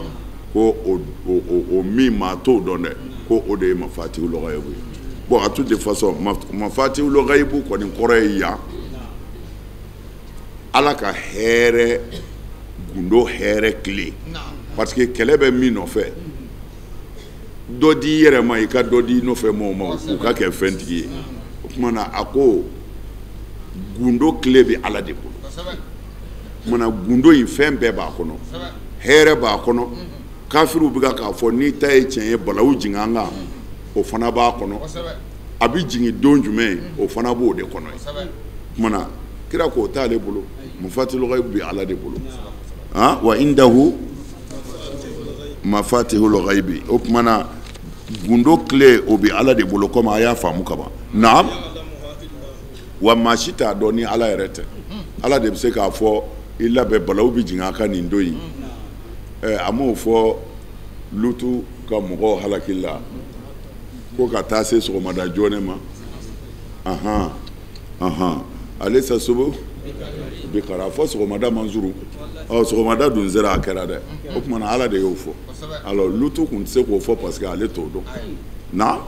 ko o min maa t'o dɔn dɛ, ko o de ye mafatihul ghaibi ye. Bon à toute façon mafatihul ghaibi kɔni kɔrɔ ye yan Ala ka hɛrɛ gundo hɛrɛ tile, parce que kɛlɛ bɛ min nɔfɛ, dɔ di i yɛrɛ ma, i ka dɔ di i nɔfɛ mɔgɔw ma, u ka kɛ fɛntigi ye. O tuma na a ko gundo tile bɛ Ala de bolo. O tuma na gundo in fɛn bɛɛ b'a kɔnɔ, hɛrɛ b'a kɔnɔ. Kafiriw bɛ k'a fɔ n'i ta ye tiɲɛ ye balawu jigin an kan, o fana b'a kɔnɔ. A bɛ jigin don jumɛn, o fana b'o de kɔnɔ ye. O tuma na kira k'o t'ale bolo, mafatihul ghaibi bɛ Ala de bolo. Wa indahu mafatihul ghaibi, o tuma na gundo tile o bɛ Ala de bolo, komi a y'a faamu kaban. Naam, wa maa si t'a dɔn ni Ala yɛrɛ tɛ. Ala de bɛ se k'a fɔ i labɛn balawu bɛ jigin a kan nin don in. A m'o fɔ Lutu ka mɔgɔw halaki la ko ka taa se sɔgɔmada joona ma. Ahan ahan, ale sa sobo bi kara fɔ sɔgɔmada man surun. Ɔ sɔgɔmada dun sera, a kɛra dɛ. O tuma na Ala de y'o fɔ. Alors Lutu kun tɛ se k'o fɔ parce que ale t'o dɔn. Na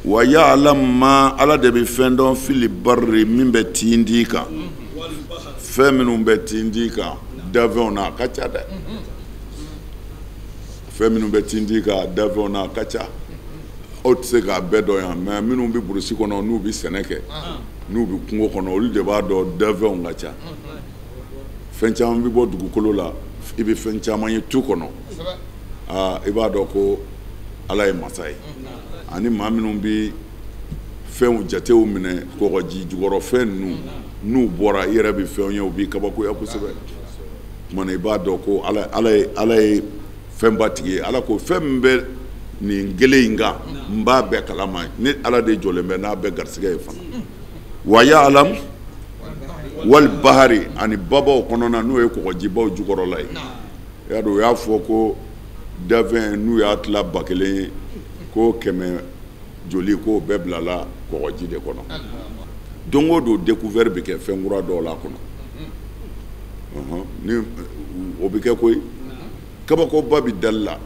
wa ya'lam ma, Ala de bɛ fɛn dɔn fili barri min bɛ tindi kan, fɛn minnu bɛ tindi kan dafɛnw na a ka ca dɛ. Fɛn minnu bɛ tindi kan dafɛnw na a ka ca, aw tɛ se k'a bɛɛ dɔn yan, mais minnu bɛ burusi kɔnɔ n'u bɛ sɛnɛ kɛ, n'u bɛ kungo kɔnɔ, olu de b'a dɔn dafɛnw ka ca. Fɛn caman bɛ bɔ dugukolo la, i bɛ fɛn caman ye tu kɔnɔ, aa i b'a dɔn ko Ala ye masa ye. Ani maa minnu bɛ fɛnw jatew minɛ kɔgɔji jukɔrɔ fɛn ninnu, n'u bɔra i yɛrɛ bɛ fɛnw ye, u b'i kabakoya kosɛbɛ. Tuma na i b'a dɔn ko Ala ye fɛnba tigi ye. Ala ko fɛn min bɛ nin gele in kan, n b'a bɛɛ kalama, ne Ala de jɔlen bɛ n'a bɛɛ garisɛgɛ ye fana. Wa ya'lam wal bahari, ani babaw kɔnɔna n'o ye kɔgɔjibaw jukɔrɔla ye. I y'a dɔn u y'a fɔ ko dafɛn n'u y'a tila 1000 ye, ko 100 joli k'o bɛɛ bilala kɔgɔji de kɔnɔ. Don o don découvert bɛ kɛ fɛn kura dɔw la kɔnɔ. Ni o bɛ kɛ koyi, kabakoba bɛ dali la.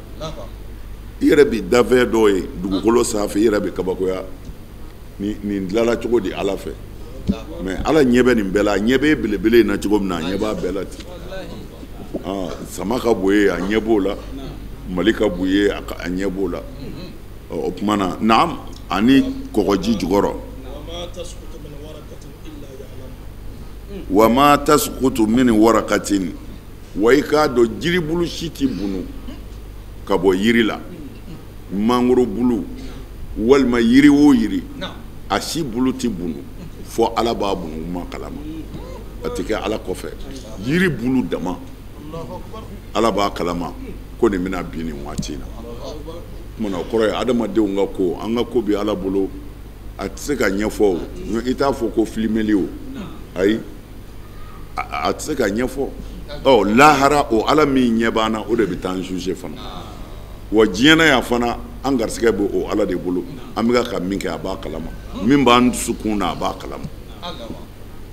I yɛrɛ bi dafɛn dɔw ye dugukolo sanfɛ, i yɛrɛ bɛ kabakoya nin dilanla cogo di Ala fɛ. Mais Ala ɲɛ bɛ nin bɛɛ la, a ɲɛ bɛ belebele in na cogo min na, a ɲɛ b'a bɛɛ la ten. Sama ka bon ye, a ɲɛ b'o la. Mali ka bon ye, a ɲɛ b'o la. O tuma na, naam, ani kɔgɔji jukɔrɔ. Wa ma tasqutu min waraqatin, wa i k'a dɔn jiribulu si tɛ bunu ka bɔ yiri la, mangoro bulu walima yiri o yiri, a si bulu tɛ bunu fɔ Ala b'a bunu ma kalama. A tɛ kɛ Ala kɔfɛ. Yiri bulu dama Ala b'a kalama ko nin bɛna bin nin waati in na. Tuma na o kɔrɔ ye adamadenw ka ko, an ka ko bɛ Ala bolo, a tɛ se ka ɲɛfɔ o. I t'a fɔ ko filimeli o, ayi, a tɛ se ka ɲɛfɔ. Ɔ lahara o Ala min ɲɛ b'an na, o de bɛ taa an juger fana. Wa diɲɛ na yan fana, an garisɛgɛ bɛ o Ala de bolo. An bɛ ka min kɛ, a b'a kalama. Min b'an dusukun na, a b'a kalama.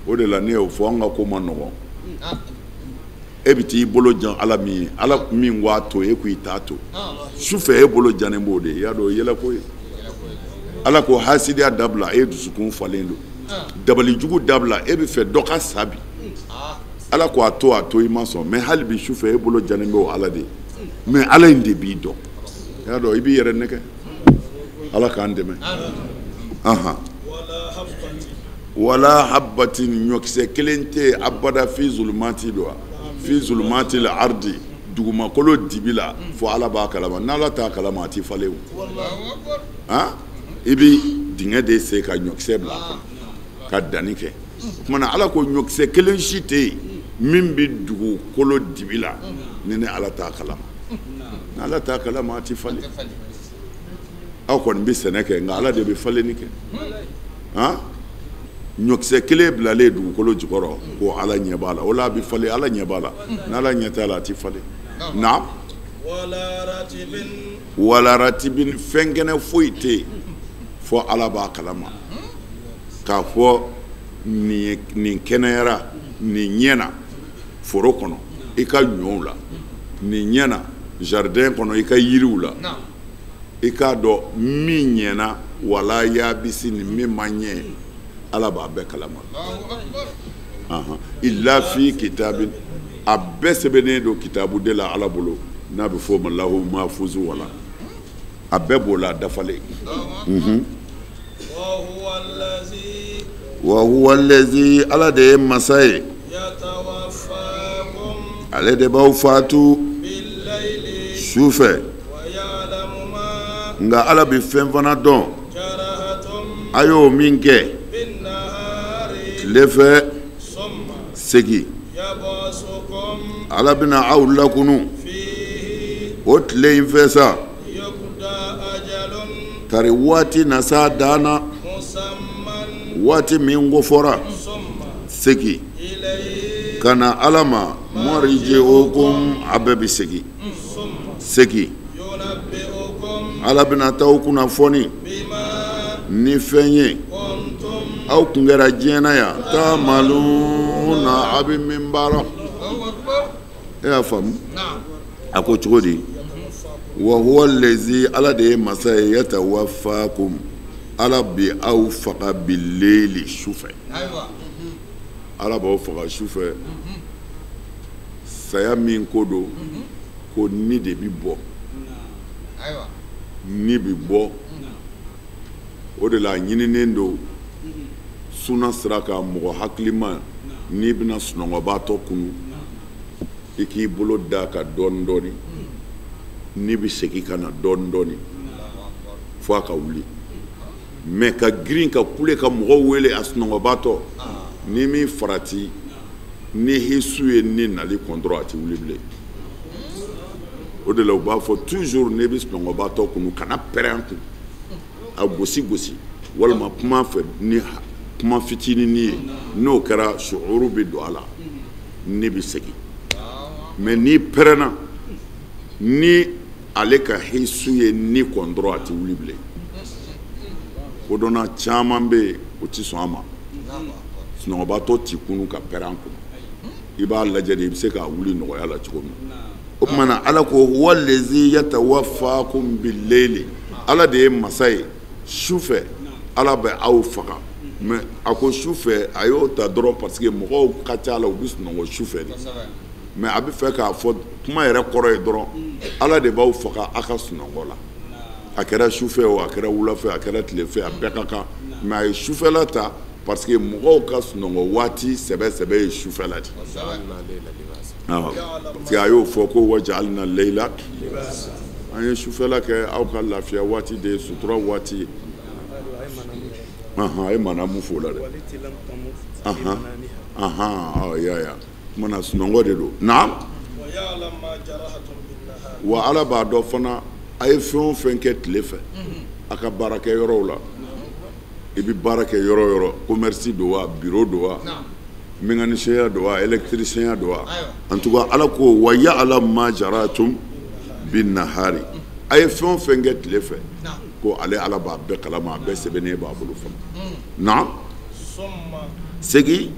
O de la ne y'o fɔ, an ka ko ma nɔgɔn. E bɛ t'i bolo jan Ala min ye, Ala min k'a to, e ko i t'a to. Sufɛ e bolo jannen b'o de ye, i y'a dɔn o ye yɛlɛko ye. Ala ko hasidiya dabila, e dusukun falen don. Dabalijugu dabila, e bɛ fɛ dɔ ka sa bi. Ala ko a to, a to, i ma sɔn. Mais hali bi sufɛ e bolo jannen bɛ o Ala de ye. Mais Ala in de b'i dɔn. I y'a dɔn i b'i yɛrɛ nɛgɛ. Ala k'an dɛmɛ. Wala habbatin, ɲɔkisɛ kelen tɛ abada fi zulumati don wa fi zulumati la ardi, dugumakolo dibi la, fo Ala b'a kalama. N'Ala t'a kalama, a tɛ falen o. I bɛ dingɛ de sen ka ɲɔkisɛ bila a kɔnɔ ka danni kɛ. O tuma na Ala ko ɲɔkisɛ kelen si tɛ yen min bɛ dugukolo dibi la ni ne Ala t'a kalama. N'Ala t'a kalama, a tɛ falen. Aw kɔni bɛ sɛnɛ kɛ, nka Ala de bɛ falenni kɛ. Ɲɔkisɛ kelen bilalen dugukolo jukɔrɔ, ko Ala ɲɛ b'a la, o la a bɛ falen. Ala ɲɛ b'a la, n'Ala ɲɛ t'a la, a tɛ falen. Naam. Wala ratibin, fɛn kɛnɛ foyi tɛ yen fɔ Ala b'a kalama. K'a fɔ nin kɛnɛyara, nin ɲɛna foro kɔnɔ i ka ɲɔw la, nin ɲɛna jardin kɔnɔ i ka yiriw la, i k'a dɔn min ɲɛna wala yabisi ni min ma ɲɛ, Ala b'a bɛɛ kalama. Illa fi kitabin, a bɛɛ sɛbɛnnen don kitabu de la Ala bolo, n'a bɛ fɔ o ma lahu mahfuzu, wala a bɛɛ b'o la dafalen. Wa huwa allazi, Ala de ye masa ye, ale de b'aw fatu su fɛ, nka Ala bɛ fɛn fana dɔn a y'o min kɛ tile fɛ. Segin, Ala bɛna aw lakunu o tile in fɛ sa, tari waati na sa dan na, waati min ko fɔra. Segin ka na Ala ma, marji'ukum, a bɛɛ bɛ segin. Segin, Ala bɛna t'aw kunnafoni ni fɛn ye aw kun kɛra diɲɛ na yan, ta'maluna, a bɛ min baara. E y'a faamu? A ko cogo di? Wa huwa allazi, Ala de ye masa ye, yatawaffakum, Ala bɛ aw faga bileyili, su fɛ. Ala b'aw faga su fɛ. Saya min ko don, ko ni de bɛ bɔ, ni bɛ bɔ. O de la a ɲininen don suna sira kan, mɔgɔ hakilima, n'i bɛna sunɔgɔbaatɔ kunu, i k'i bolo da ka dɔɔni dɔɔni, n'i bɛ segin ka na dɔɔni dɔɔni fo a ka wuli. Mais ka girin ka kule ka mɔgɔw wele a sunɔgɔbaatɔ, n'i m'i farati, ni hisu ye ni nali kɔn dɔrɔn, a tɛ wuli bilen. O de la u b'a fɔ toujours, n'i bɛ sunɔgɔbaatɔ kunu, kana pɛrɛn kun, a gosi gosi, walima kuma fɛ ni kuma fitinin ye, n'o kɛra suuru bɛ don a la, ni bɛ segin. Mais n'i pɛrɛnna, ni ale ka hisu ye ni kɔn dɔrɔn, a tɛ wuli bilen. Kodɔnna caman bɛ yen, o tɛ sɔn a ma. Sunɔgɔbaatɔ ti kunu ka pɛrɛn kun, i b'a lajɛ de, i bɛ se k'a wuli nɔgɔya la cogo min. O tuma na Ala ko huwa lezi yatawaffakum bil-layli, Ala de ye masa ye su fɛ, Ala bɛ aw faga. Mais a ko su fɛ, a y'o ta dɔrɔn parce que mɔgɔw ka ca la, u bɛ sunɔgɔ su fɛ de. Mais a bɛ fɛ k'a fɔ, kuma yɛrɛ kɔrɔ ye dɔrɔn, Ala de b'aw faga aw ka sunɔgɔ la. A kɛra su fɛ o, a kɛra wula fɛ, a kɛra tile fɛ, a bɛɛ ka kan. Mais a ye sufɛla ta parce que mɔgɔw ka sunɔgɔ waati sɛbɛ sɛbɛ ye sufɛla de. Awɔ, parce que a y'o fɔ ko waja'alna layla, an ye sufɛla kɛ aw ka lafiya waati de ye, sutura waati ye. A ye manamu fo la dɛ. Ahan, ya ya, kumana sunɔgɔ de don. Naam. Wa Ala b'a dɔn fana a ye fɛn o fɛn kɛ tile fɛ a ka baarakɛ yɔrɔw la. I bɛ baara kɛ yɔrɔ o yɔrɔ, commerce don wa, bureau don wa, mécanicien don wa, électricien don wa, en tout cas Ala ko wa ya'lam ma jaratum bin nahari, a ye fɛn o fɛn kɛ tile fɛ, ko ale Ala b'a bɛɛ kalama, a bɛɛ sɛbɛnnen b'a bolo fana. Naam, segin.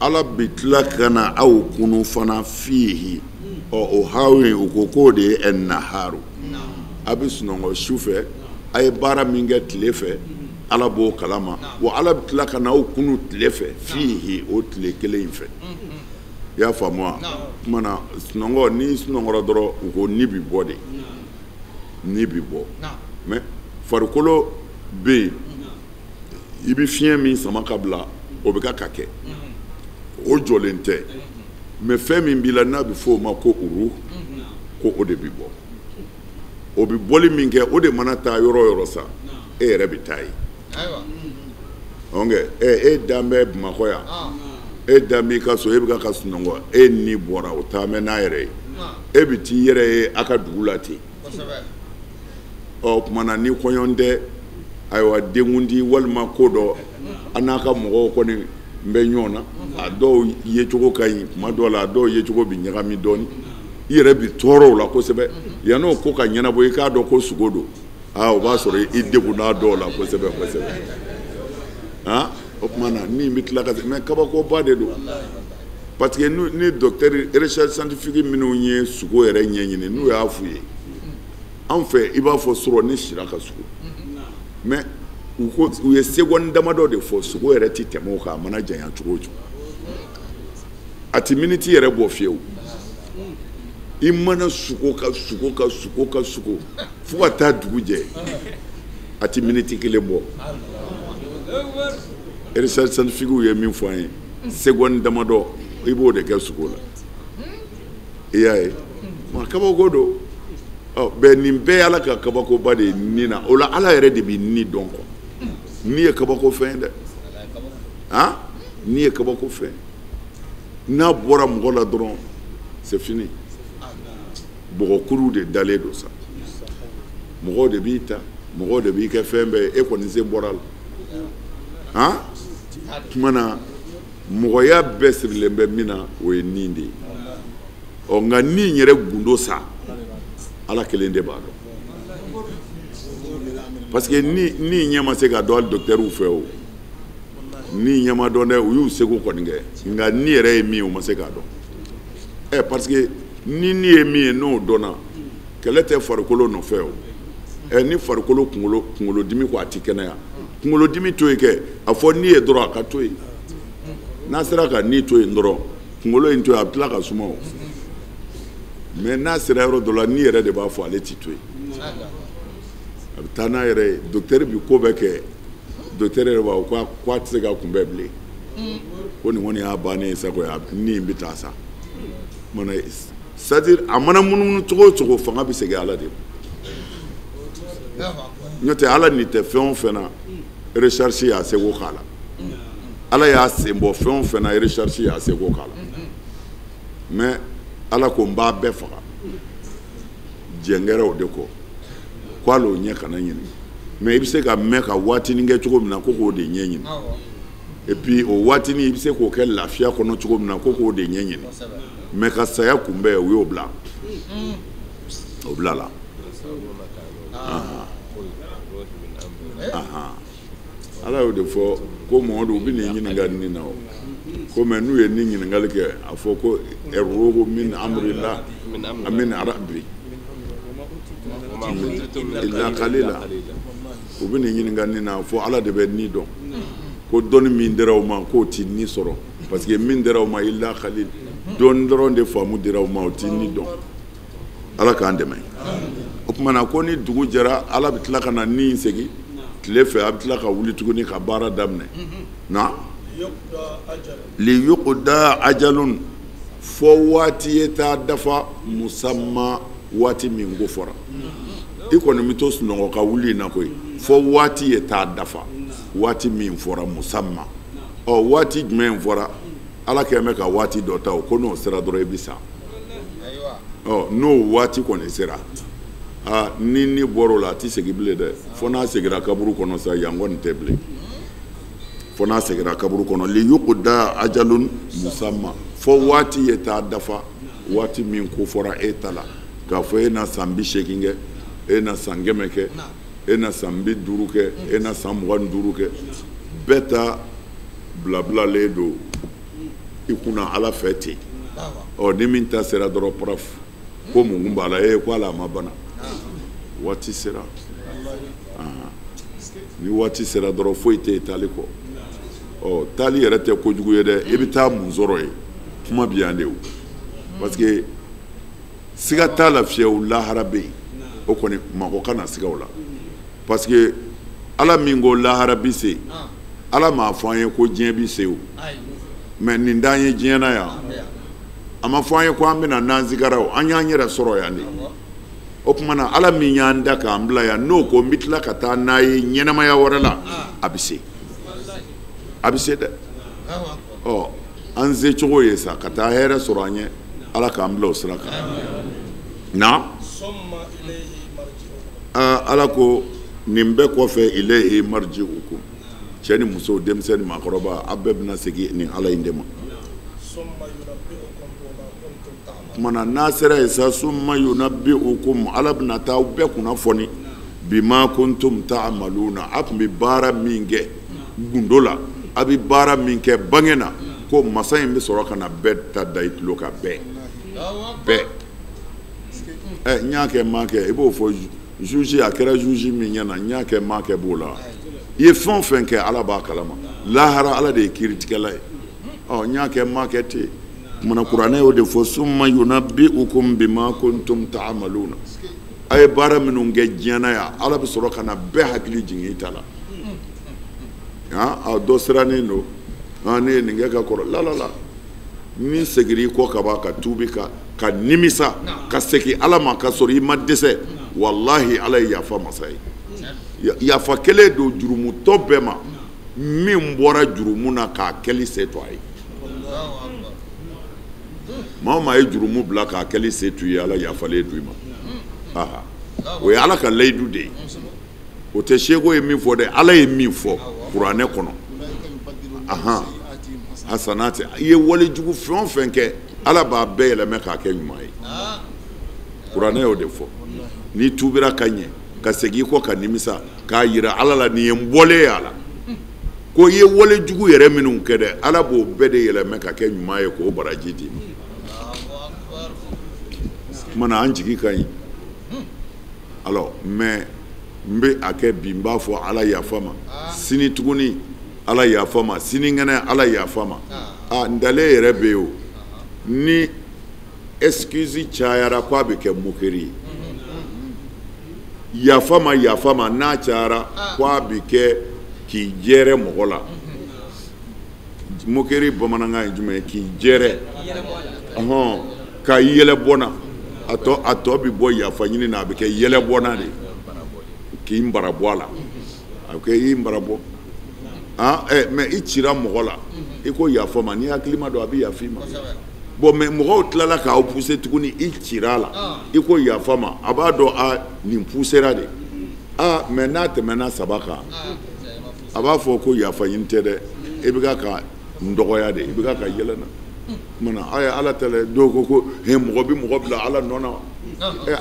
Ala bɛ tila ka na aw kunu fana fihi. Ɔ, o haw in, u ko k'o de ye naharu. A bɛ sunɔgɔ su fɛ, a ye baara min kɛ tile fɛ, Ala b'o kalama. Wa Ala bɛ tila ka na aw kunu tile fɛ, fihi, o tile kelen in fɛ. I y'a faamu wa? Tuma na sunɔgɔ, n'i sunɔgɔra dɔrɔn, u ko ni bɛ bɔ de, ni bɛ bɔ. Mais farikolo bɛ yen, i bɛ fiɲɛ min sama ka bila, o bɛ ka kɛ, o jɔlen tɛ. Mais fɛn min b'i la n'a bɛ fɔ o ma ko uru, ko o de bɛ bɔ. O bɛ bɔli min kɛ, o de mana taa yɔrɔ o yɔrɔ sa, e yɛrɛ bɛ taa yen. Donc e dan bɛ Bamakɔ yan, e dan b'i ka so, e bɛ ka sunɔgɔ, e ni bɔra, o taa mɛn n'a yɛrɛ ye, e bɛ t'i yɛrɛ ye a ka dugu la ten. Ɔ, o tuma na ni kɔɲɔ tɛ, ayiwa, denkundi walima ko dɔ, an n'a ka mɔgɔw kɔni bɛ ɲɔgɔn na, a dɔw yecogo ka ɲi tuma dɔw la, a dɔw yecogo bɛ ɲagami dɔɔni, i yɛrɛ bɛ tɔɔrɔ o la kosɛbɛ. Yann'o ko ka ɲɛnabɔ, i k'a dɔn ko sugo don, aa, o b'a sɔrɔ i degunna dɔw la kosɛbɛ kosɛbɛ. Han, o tuma na ni bɛ tila ka se, mais kabakoba de don, parce que ni docteur recherche scientifique minnu ye sugo yɛrɛ ɲɛɲini, n'u y'a f'u ye, anw fɛ i b'a fɔ sɔrɔ ni sira ka sugo, mais u ko u ye seconde damadɔ de fɔ, sogo yɛrɛ ti tɛmɛ o kan. A mana janya cogo o cogo, a ti miniti yɛrɛ bɔ fiyewu. I mana sugo ka sugo ka sugo ka sugo fo ka taa dugu jɛ, a ti miniti kelen bɔ. Recherche scientifique ye min fɔ an ye, seconde damadɔ, i b'o de kɛ sugo la. I y'a ye, ma kabako don. Ɔ bɛn, nin bɛɛ ye Ala ka kabakoba de ye ni na. O la Ala yɛrɛ de bɛ ni dɔn kɔ. Ni ye kabako fɛn ye dɛ, han, ni ye kabako fɛn. N'a bɔra mɔgɔ la dɔrɔn, c'est fini. Bɔgɔkuru de dalen don sa, mɔgɔw de b'i ta, mɔgɔw de b'i kɛ fɛn bɛɛ ye, e kɔni sen bɔra la. Han, tuma na mɔgɔya bɛɛ sirilen bɛ min na, o ye nin de ye. Ɔ, nka ni yɛrɛ gundo sa, Ala kelen de b'a dɔn, parce que ni ɲɛ ma se ka dɔn hali docteurw fɛ. O ni ɲɛ ma dɔn dɛ, u y'u seko kɔni kɛ, nka ni yɛrɛ ye min ye, u ma se k'a dɔn. Ɛ, parce que ni ni ye min ye, n'o dɔnna, kɛlɛ tɛ farikolo nɔfɛ o. Ɛ, ni farikolo kunkolodimi ko a ti kɛnɛya, kunkolodimi to yen kɛ, a fɔ ni ye dɔrɔn a ka to yen. N'a sera ka ni to yen dɔrɔn, kunkolo in to yen, a bɛ tila ka suma o. Mais n'a sera yɔrɔ dɔ la, ni yɛrɛ de b'a fɔ ale ti to yen, a bɛ taa n'a yɛrɛ ye. Docteur bi ko bɛɛ kɛ, docteur yɛrɛ b'a fɔ ko a tɛ se ka kunbɛn bilen, ko nin kɔni y'a bannen ye sa, ko ni in bɛ taa sa. Mana, c'est à dire a mana munumunu cogo o cogo, fanga bɛ segin Ala de ma. N'o tɛ, Ala nin tɛ fɛn o fɛn na, recherche y'a seko k'a la. Ala y'a sen bɔ fɛn o fɛn na, recherche y'a seko k'a la. Mais Ala ko n b'a bɛɛ faga, jɛnkɛrɛ o de kɔ, ko hali o ɲɛ kana ɲini. Mais i bɛ se ka mɛn ka waatinin kɛ cogo min na, ko k'o de ɲɛɲini. Et puis o waatinin, i bɛ se k'o kɛ lafiya kɔnɔ cogo min na, ko k'o de ɲɛɲini. Mais ka saya kunbɛn, u y'o bila, o bila la. Ala y'o de fɔ ko Mamadu u bɛ n'i ɲininka nin na o ko mais n'u ye nin ɲininkali kɛ a fɔ ko ruhu min amrillah min rabbi illa qalila. U bɛ n'i ɲininka nin na fo Ala de bɛ ni dɔn ko dɔnni min dira u ma k'o ti ni sɔrɔ parce que min dira u ma illa qalil dɔnni dɔrɔn de faamu dira u ma o ti ni dɔn. Ala k'an dɛmɛ. O tuma na ko ni dugu jɛra Ala bɛ tila ka na ni segin tile fɛ a bɛ tila ka wuli tuguni ka baara daminɛ. Na li yuqda ajalun fo waati ye taa dafa musamma waati min ko fɔra. I kɔni bɛ to sunɔgɔ ka wuli in na koyi fo waati ye taa dafa waati min fɔra musamma. Ɔ waati jumɛn fɔra? Ala kɛlen bɛ ka waati dɔ ta o ko n'o sera dɔrɔn i bɛ sa. Ɔ n'o waati kɔni sera aa ni ni bɔr'o la a tɛ segin bilen dɛ fo n'a seginna kaburu kɔnɔ sa yan kɔni tɛ bilen fo n'a seginna kaburu kɔnɔ. Li yuqda ajalun musamma fo waati ye taa dafa waati min ko fɔra e ta la k'a fɔ e na san 80 kɛ e na san 100 kɛ e na san 50 kɛ e na san 25 kɛ bɛɛ ta bilabilalen don i kunna Ala fɛ ten. Ɔ ni min ta sera dɔrɔn paraf ko mun kun b'a la e ko ala a ma bana waati sera. Ni waati sera dɔrɔn foyi tɛ yen taali kɔ. Ɔ taali yɛrɛ tɛ kojugu ye dɛ i bɛ taa mun sɔrɔ yen kuma bi yan de o parce que siga t'a la fiyewu lahara bɛ yen o kɔni mako kana siga o la parce que Ala min ko lahara bi se Ala m'a fɔ an ye ko diɲɛ bi se o mais nin d'an ye diɲɛ na yan a ma fɔ an ye ko an bɛna n'an sigara o an y'an yɛrɛ sɔrɔ yan de. O tuma na Ala min y'an da k'an bila yan n'o ko n bɛ tila ka taa n'a ye ɲɛnamaya wɛrɛ la a bɛ se a bɛ se dɛ. Ɔ an se cogo ye sa ka taa hɛrɛ sɔrɔ an ye Ala k'an bila o sira kan. Na Ala ko nin bɛɛ kɔfɛ ilayhi marji'ukum cɛ ni muso denmisɛn ni maakɔrɔba aw bɛɛ bɛna segin nin Ala in de ma. Kumana n'a sera yen sa summa yunabbi'ukum Ala bɛna taa aw bɛɛ kunnafoni bima kuntum ta'maluna a tun bɛ baara min kɛ gundo la a bɛ baara min kɛ bange na ko masa in bɛ sɔrɔ ka na bɛɛ ta da i tulo kan bɛɛ bɛɛ. Ɛ n y'a kɛ n m'a kɛ i b'o fɔ juge a kɛra juge min ɲɛna n y'a kɛ n m'a kɛ b'o la i ye fɛn o fɛn kɛ Ala b'a kalama lahara Ala de ye kiiritigɛla ye. Ɔ n y'a kɛ n m'a kɛ ten. Kumana kuranɛ y'o de fɔ summa yunabbi'ukum bima kuntum ta'maluna a ye baara minnu kɛ diɲɛ na yan Ala bɛ sɔrɔ ka na bɛɛ hakili jigin i ta la. A dɔ sirannen don ne ye nin kɛ ka kɔrɔ la la la ni seginna i kɔ ka ban ka tuubi ka nimisa ka segin Ala ma ka sɔrɔ i ma dɛsɛ walahi Ala ye yafa masa ye. Yafa kelen don jurumutɔ bɛɛ ma min bɔra jurumu na k'a kɛli se to a ye. Maa o maa ye jurumu bila k'a kɛli se t'u ye Ala yafalen d'u ma. Aha o ye Ala ka layidu de ye o tɛ seko ye min fɔ dɛ Ala ye min fɔ kuranɛ kɔnɔ. Ahan hasanati i ye walejugu fɛn o fɛn kɛ Ala b'a bɛɛ yɛlɛmɛ k'a kɛ ɲuman ye. Kuranɛ y'o de fɔ n'i tuubira ka ɲɛ ka segin i kɔ ka nimisa k'a yira Ala la nin ye n bɔlen ye a la ko i ye walejugu yɛrɛ minnu kɛ dɛ Ala b'o bɛɛ de yɛlɛmɛ ka kɛ ɲuman ye k'o baraji d'i ma. Tuma na an jigi ka ɲi alors mais n bɛ a kɛ bi n b'a fɔ Ala yafa ma sini tuguni Ala yafa ma sinikɛnɛ Ala yafa ma. A ntalen yɛrɛ bɛ yen o ni excuse cayara k'a bɛ kɛ moquerie ye. Yafa ma yafa ma n'a cayara k'a bɛ kɛ k'i jɛrɛ mɔgɔ la. Moquerie bamanankan ye jumɛn ye? K'i jɛrɛ ɔhɔn ka yɛlɛ bɔnna a tɔ bɛ bɔ yafa ɲini na a bɛ kɛ yɛlɛ bɔnna de k'i bara bɔ a la a bɛ kɛ i bara bɔ. Mais i cira mɔgɔ la i ko yafa ma n'i hakili ma don a bɛ yafa i ma. Bon mais mɔgɔw tilala k'aw pousser tuguni i cira a la i ko yafa ma a b'a dɔn a nin poussera de. Mais n'a tɛmɛna 3 kan a b'a fɔ ko yafa ɲini tɛ dɛ i bɛ ka n dɔgɔya de i bɛ ka yɛlɛ na. Kumana a ye Ala ta dɛ dɔw ko ko mɔgɔ bɛ mɔgɔ bila Ala nɔ na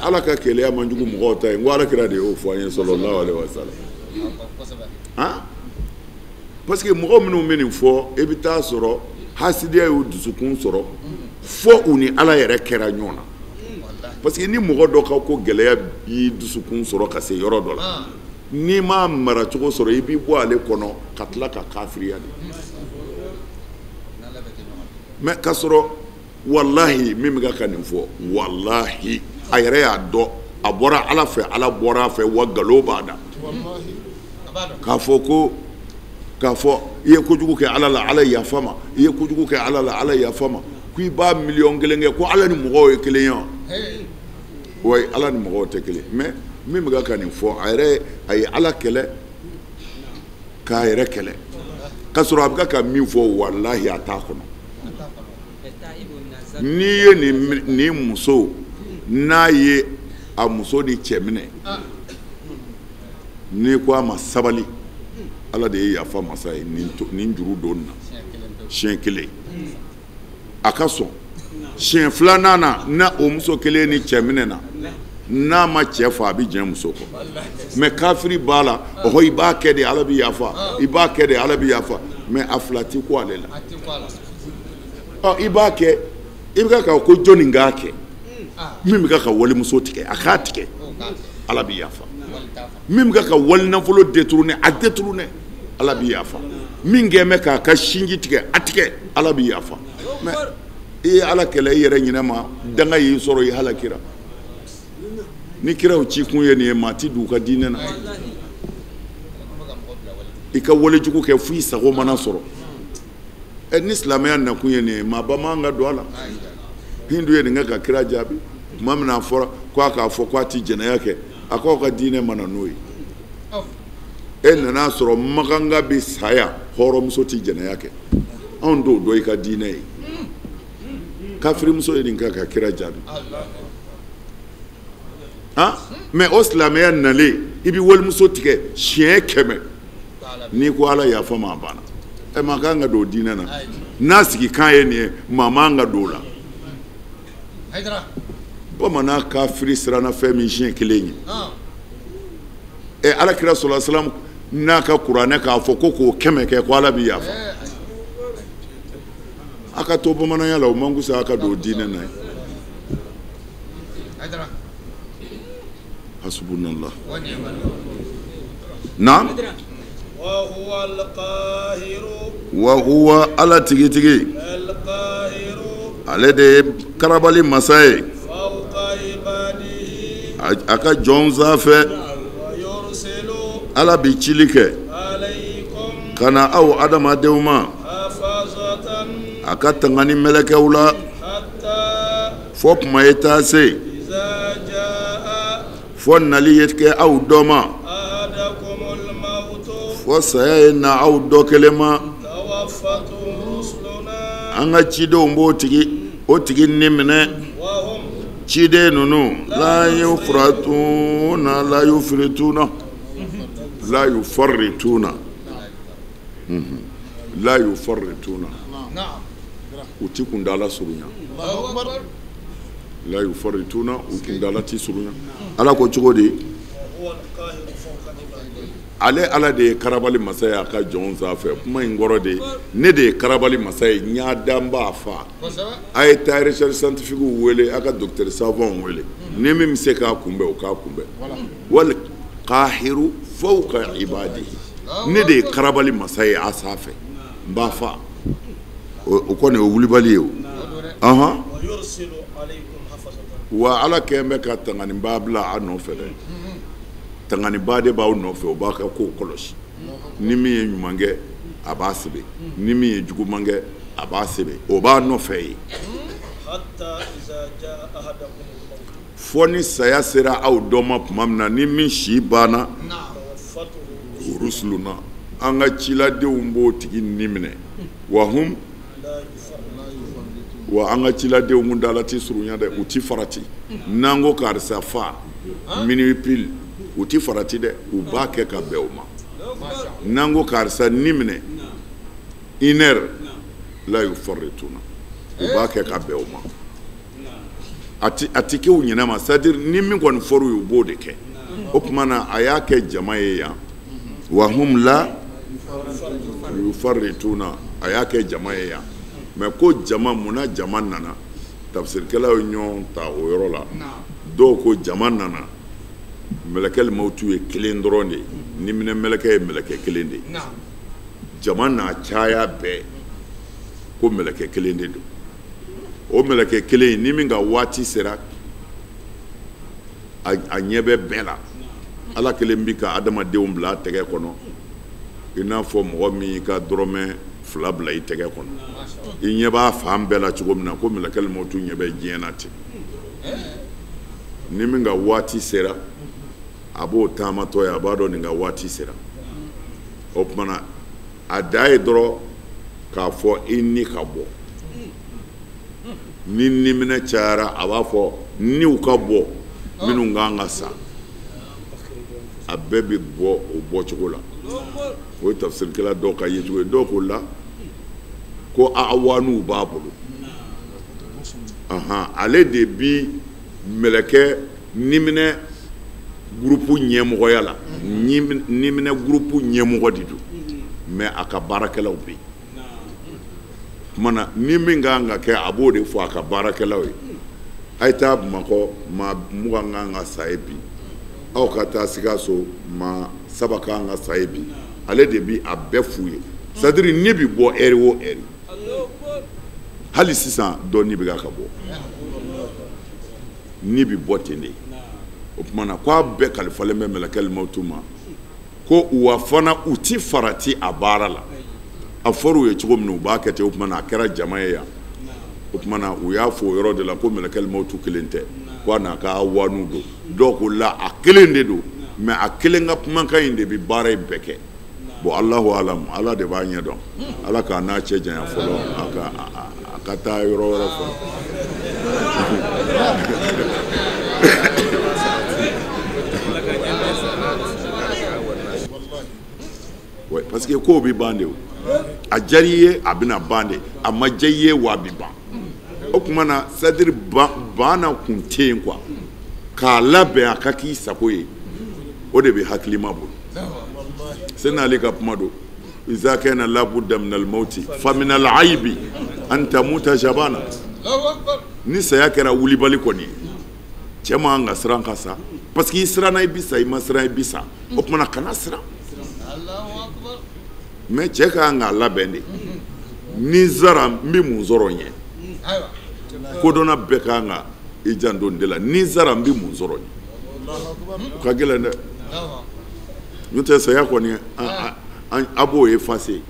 Ala ka keleya man jugu mɔgɔw ta ye n ko Ala kira de y'o fɔ an ye sallallahu alaihi wa sallam. Parce que mɔgɔ minnu bɛ nin fɔ, e bɛ taa sɔrɔ hasidiya y'u dusukun sɔrɔ fo u ni Ala yɛrɛ kɛra ɲɔgɔn na. Parce que ni mɔgɔ dɔ ka ko gɛlɛya y'i dusukun sɔrɔ ka se yɔrɔ dɔ la, n'i m'a maracogo sɔrɔ, i b'i bɔ ale kɔnɔ ka tila ka kafiriya de. Mais k'a sɔrɔ walahi min bɛ ka nin fɔ, walahi a yɛrɛ y'a dɔn, a bɔra Ala fɛ, Ala bɔra a fɛ, wa nkalon b'a da. K'a fɔ ko k'a fɔ i ye kojugu kɛ Ala la, Ala yafa ma, i ye kojugu kɛ Ala la, Ala yafa ma, ko i b'a 1,000,000 kɛ, ko Ala ni mɔgɔw ye kelen ye wa? Oui, Ala ni mɔgɔw tɛ kelen. Mais min bɛ ka nin fɔ, a yɛrɛ a ye Ala kɛlɛ k'a yɛrɛ kɛlɛ, k'a sɔrɔ a bɛ ka min fɔ, walahi a t'a kɔnɔ. N'i ye nin muso, n'a ye a muso ni cɛ minɛ, n'i ko a ma sabali, Ala de ye yafa masa ye nin juru don na siɲɛ kelen, a ka sɔn. Siɲɛ filanan na, na o muso kelen ni cɛ minɛ na, n'a ma cɛ fa, a bɛ jɛn muso kɔ. Mais kafiri b'a la, ɔhɔ i b'a kɛ de, Ala bɛ yafa, i b'a kɛ de, Ala bɛ yafa. Mais a fila ti ko ale la. Ɔ i b'a kɛ, i bɛ ka ko jɔnni k'a kɛ, min bɛ ka walimuso tigɛ, a k'a tigɛ, Ala bɛ yafa. Min bɛ ka wali nafolo détourner, a détourner, Ala bɛ yafa. Min kɛ bɛ k'a ka sinji tigɛ, a tigɛ, Ala bɛ yafa. Mais i ye Ala kɛlɛ i yɛrɛ ɲinɛ ma, danga y'i sɔrɔ, i halakira. Ni kiraw ci kun ye nin ye, maa ti don u ka diinɛ na. I ka walejugu kɛ fo i sago mana sɔrɔ. Ɛ ni silamɛya nakun ye nin ye, maa ba man ka don a la. Hindu ye nin kɛ ka kira jaabi. Tuma min na a fɔra ko a k'a fɔ ko a ti jɛnɛya kɛ, a k'aw ka diinɛ ma na n'o ye. E nana sɔrɔ maganga bɛ saya, hɔrɔnmuso ti jɛnɛya kɛ. Anw t'o dɔn i ka diinɛ ye. Kafirimuso ye nin kɛ ka kira jaabi. Han, mais o silamɛya nalen, i bɛ walimuso tigɛ siɲɛ 100, n'i ko Ala yafa ma, a banna. Ɛ maa kan ka don diinɛ na, n'a sigi kan ye nin ye, maa man ka don o la. Bamanan kafiri siranna fɛn min siɲɛ kelen ye. Ɛ Ala kira sallallahu alaihi wasallam n'a ka kuranɛ k'a fɔ ko k'o 100 kɛ, ko Ala bɛ yafa. A ka to bamananya la, o man kusa a ka don diinɛ na ye. Hasbunallah. Naam. Wa huwa Ala tigitigi, ale de ye karabali masa ye a ka jɔn sanfɛ. Ala bi cili kɛ ka na aw adamadenw ma, a ka tangani mɛlɛkɛw la, fo kuma ye taa se, fo nali ye kɛ aw dɔ ma, fo saya ye na aw dɔ kelen ma. An ka cidenw b'o tigi o tigi ni minɛ. Ciden ninnu la yufuratuna, la yufirituna, la yufarrituna, la yufarrituna, u ti kundala surunya. La yufarrituna, u kundala ti surunya. Ala ko cogo di? Ale Ala de ye karabali masa ye a ka jɔn sanfɛ. Kuma in kɔrɔ de, ne de ye karabali masa ye, n y'a dan n b'a fa. A ye taa recherche scientifique wele, a ka docteur savant wele, ni min bɛ se k'a kunbɛn, o k'a kunbɛn. Wal qahiru fawqa ibadihi, ne de ye karabali masa ye a sanfɛ, n b'a fa. O kɔni o wulibali ye o. Ɔhɔn. Wa Ala kɛn bɛ ka tanganiba bila a nɔfɛ dɛ. Tanganiba de b'aw nɔfɛ, o b'a ka kow kɔlɔsi. Ni min ye ɲuman kɛ, a b'a sɛbɛn. Ni min ye juguman kɛ, a b'a sɛbɛn. O b'a nɔfɛ yen. Fo ni saya sera aw dɔ ma tuma min na, ni min si banna, rusuluna, an ka ciladenw b'o tigi ni minɛ. Wa hum, wa an ka ciladenw kun dala ti surunya dɛ, u ti farati. N'an ko karisa fa minuit pile, u ti farati dɛ, u b'a kɛ ka bɛn o ma. N'an ko karisa ni minɛ une heure, la yufarrituna, u b'a kɛ ka bɛn o ma. A ti kɛ u ɲɛna ma, c'est à dire ni min kɔni fɔr'u ye, u b'o de kɛ. O tuma na a y'a kɛ jama ye yan. Wa hum la Yufarrituna, a y'a kɛ jama ye yan. Mais ko jama, munna jama nana? Tafsirikɛlaw ye ɲɔgɔn ta o yɔrɔ la. Dɔw ko jama nana, mɛlɛkɛli mawutu ye kelen dɔrɔn de ye, ni minɛ mɛlɛkɛ ye mɛlɛkɛ kelen de ye. Jama n'a caya bɛɛ ko mɛlɛkɛ kelen de don. O mɛlɛkɛ kelen ni min ka waati sera, a ɲɛ bɛ bɛɛ la. Ala kelen bi ka adamadenw bila a tɛgɛ kɔnɔ, i n'a fɔ mɔgɔ min y'i ka dɔrɔmɛ 2 bila i tɛgɛ kɔnɔ, i ɲɛ b'a fan bɛɛ la cogo min na, ko mɛlɛkɛli mawutu ɲɛ bɛ diɲɛ na ten. Ni min ka waati sera, a b'o taamatɔ ye, a b'a dɔn nin ka waati sera. O tuma na a da ye dɔrɔn k'a fɔ i ni ka bɔ. Ni niminɛ cayara, a b'a fɔ niw ka bɔ, minnu kan ka sa, a bɛɛ bɛ bɔ o bɔcogo la. O ye tafsirikɛla dɔw ka yecogo ye. Dɔw ko la ko awanuw b'a bolo, ale de bi mɛlɛkɛ niminɛ gurupu ɲɛmɔgɔya la, niminɛ gurupu ɲɛmɔgɔ de don, mais a ka baarakɛlaw bɛ yen. Tuma na ni min kan ka kɛ, a b'o de fɔ a ka baarakɛlaw ye. A ye taa Bamakɔ, maa 20 kan ka sa ye bi, aw ka taa Sikaso, maa 3 kan ka sa ye bi. Ale de bi a bɛɛ f'u ye. C'est à dire ni bi bɔ ɛri o ɛri. Hali sisan dɔ ni bɛ ka bɔ, ni bi bɔ ten de. O tuma na k'a bɛɛ kalifalen bɛ mɛlɛkɛli mawutu ma, ko wa fana u ti farati a baara la. A fɔra u ye cogo min na, u b'a kɛ ten. O tuma na a kɛra jama ye yan. O tuma na u y'a fɔ o yɔrɔ de la ko mɛlɛkɛli mawutu kelen tɛ, ko a n'a ka awanu don. Dɔw ko la a kelen de don, mais a kelen ka kumakan in de bɛ baara in bɛɛ kɛ. Bon, Alahu alam, Ala de b'a ɲɛ dɔn. Ala k'a n'a cɛ janya fɔlɔ, a ka taa yɔrɔ wɛrɛ fɔlɔ. Ouais, parce que kow bɛ ban de o. A diyara i ye, a bɛna ban de. A ma diya i ye, wa a bɛ ban. O tuma na c'est à dire ban na kun tɛ yen quoi. K'a labɛn a ka k'i sago ye, o de bɛ hakilima bolo. Sena ale ka kuma don. Iza kana la budda min al mauti fa min al aibi an tamuta jabana. Ni saya kɛra wulibali kɔni ye, cɛ man ka siran ka sa, parce que i siranna i bi sa, i ma siran i bi sa. O tuma na kana siran. Mais cɛ ka kan k'a labɛn de. Ni sara n bɛ mun sɔrɔ n ɲɛ? Kodɔnna bɛɛ ka kan ka i janto nin de la. Ni sara n bɛ mun sɔrɔ n ɲɛ? O ka gɛlɛn dɛ. N'o tɛ saya kɔni a b'o effacer.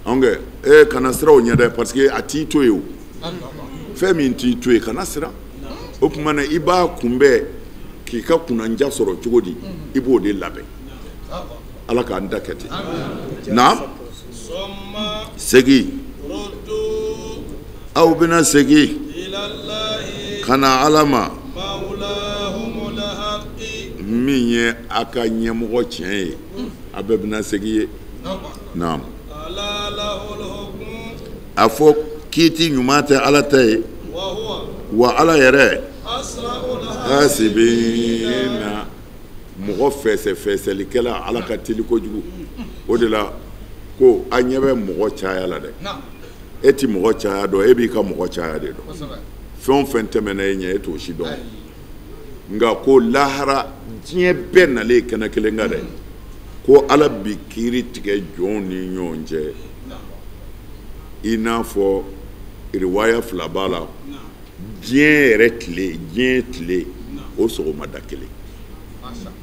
Anw kɛ kana siran o ɲɛ dɛ, parce que a t'i to yen o. Fɛn min t'i to yen, kana siran. O tuma na i b'a kunbɛn k'i ka kunnanja sɔrɔ cogo di, i b'o de labɛn. Ala k'an da kɛ ten. Naam, segin. Aw bɛna segin ka na Ala ma, min ye a ka ɲɛmɔgɔ tiɲɛ ye, a bɛɛ bɛna segin ye. Naam, a fɔ kiiti ɲuman tɛ Ala ta ye, wa Ala yɛrɛ hasibina, mɔgɔ fɛsɛfɛsɛlikɛla, Ala ka teli kojugu. O de la ko a ɲɛ bɛ mɔgɔ caya la dɛ. E ti mɔgɔ caya dɔn, e b'i ka mɔgɔ caya de dɔn. Fɛn o fɛn tɛmɛna e ɲɛ, e t'o si dɔn. Nka ko lahara diɲɛ bɛɛ nalen kɛnɛ kelen kan dɛ, ko Ala bi kiiri tigɛ jɔnw ni ɲɔgɔn cɛ. I n'a fɔ riwaya 2 b'a la, diɲɛ yɛrɛ tile, diɲɛ tile o sɔgɔmada kelen,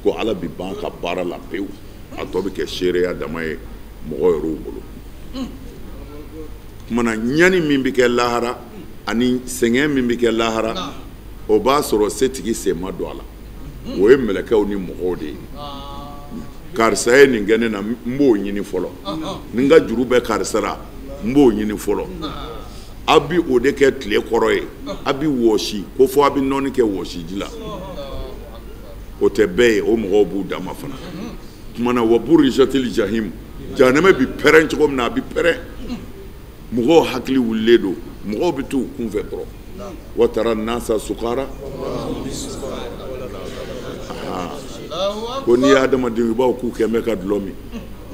ko Ala bi ban ka baara la pewu, a tɔ bɛ kɛ seereya dama ye mɔgɔ yɛrɛw bolo. Tuma na ɲani min bɛ kɛ lahara ani sɛgɛn min bɛ kɛ lahara, o b'a sɔrɔ setigi sen ma don a la. O ye mɛlɛkɛw ni mɔgɔw de ye. Karisa ye nin kɛ ne na, n b'o ɲini fɔlɔ. Ni n ka juru bɛ karisa la, n b'o ɲini fɔlɔ. A bi o de kɛ tile kɔrɔ ye, a bi wɔsi ko fɔ a bi nɔɔni kɛ wɔsiji la. O tɛ bɛɛ ye, o mɔgɔw b'u dama fana. Tuma na wa burijatil jahim, jahanama bi pɛrɛn cogo min na, a bi pɛrɛn. Mɔgɔw hakili wulilen don, mɔgɔw bɛ t'u kunfɛ dɔrɔn. Wa tara nasa sukara. Ko n'i ye adamaden, i b'a fɔ k'u kɛn bɛ ka dulɔ min,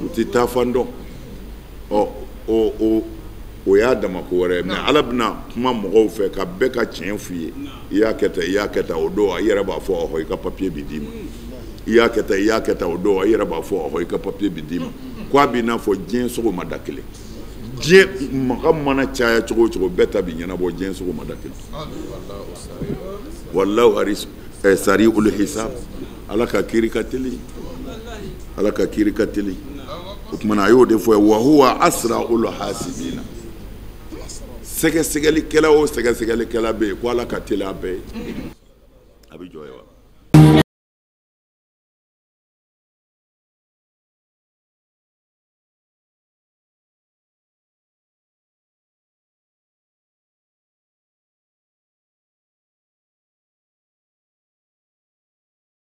u tɛ taa fan dɔn. Ɔ o o y'a dama ko wɛrɛ ye, mais Ala bɛna kuma mɔgɔw fɛ ka bɛɛ ka tiɲɛ f'u ye. I y'a kɛ tan, i y'a kɛ tan, o don i yɛrɛ b'a fɔ ɔhɔ, i ka papier bɛ d'i ma. I y'a kɛ tan, i y'a kɛ tan, o don i yɛrɛ b'a fɔ ɔhɔ, i ka papier bɛ d'i ma. Ko a b'i n'a fɔ diɲɛ sogo ma da kelen. Diɲɛ maga mana caya cogo o cogo, bɛɛ ta bɛ ɲɛnabɔ, diɲɛ sogo ma da kelen. Wallahu sari'ul hisab. Ala ka kiiri ka teli, Ala ka kiiri ka teli. O tuma na a y'o de fɔ, wa huwa asra'ul hasibina. Sɛgɛsɛgɛlikɛla o sɛgɛsɛgɛlikɛla bɛ yen ko Ala ka teli a bɛɛ ye. A bɛ jɔ yen wa?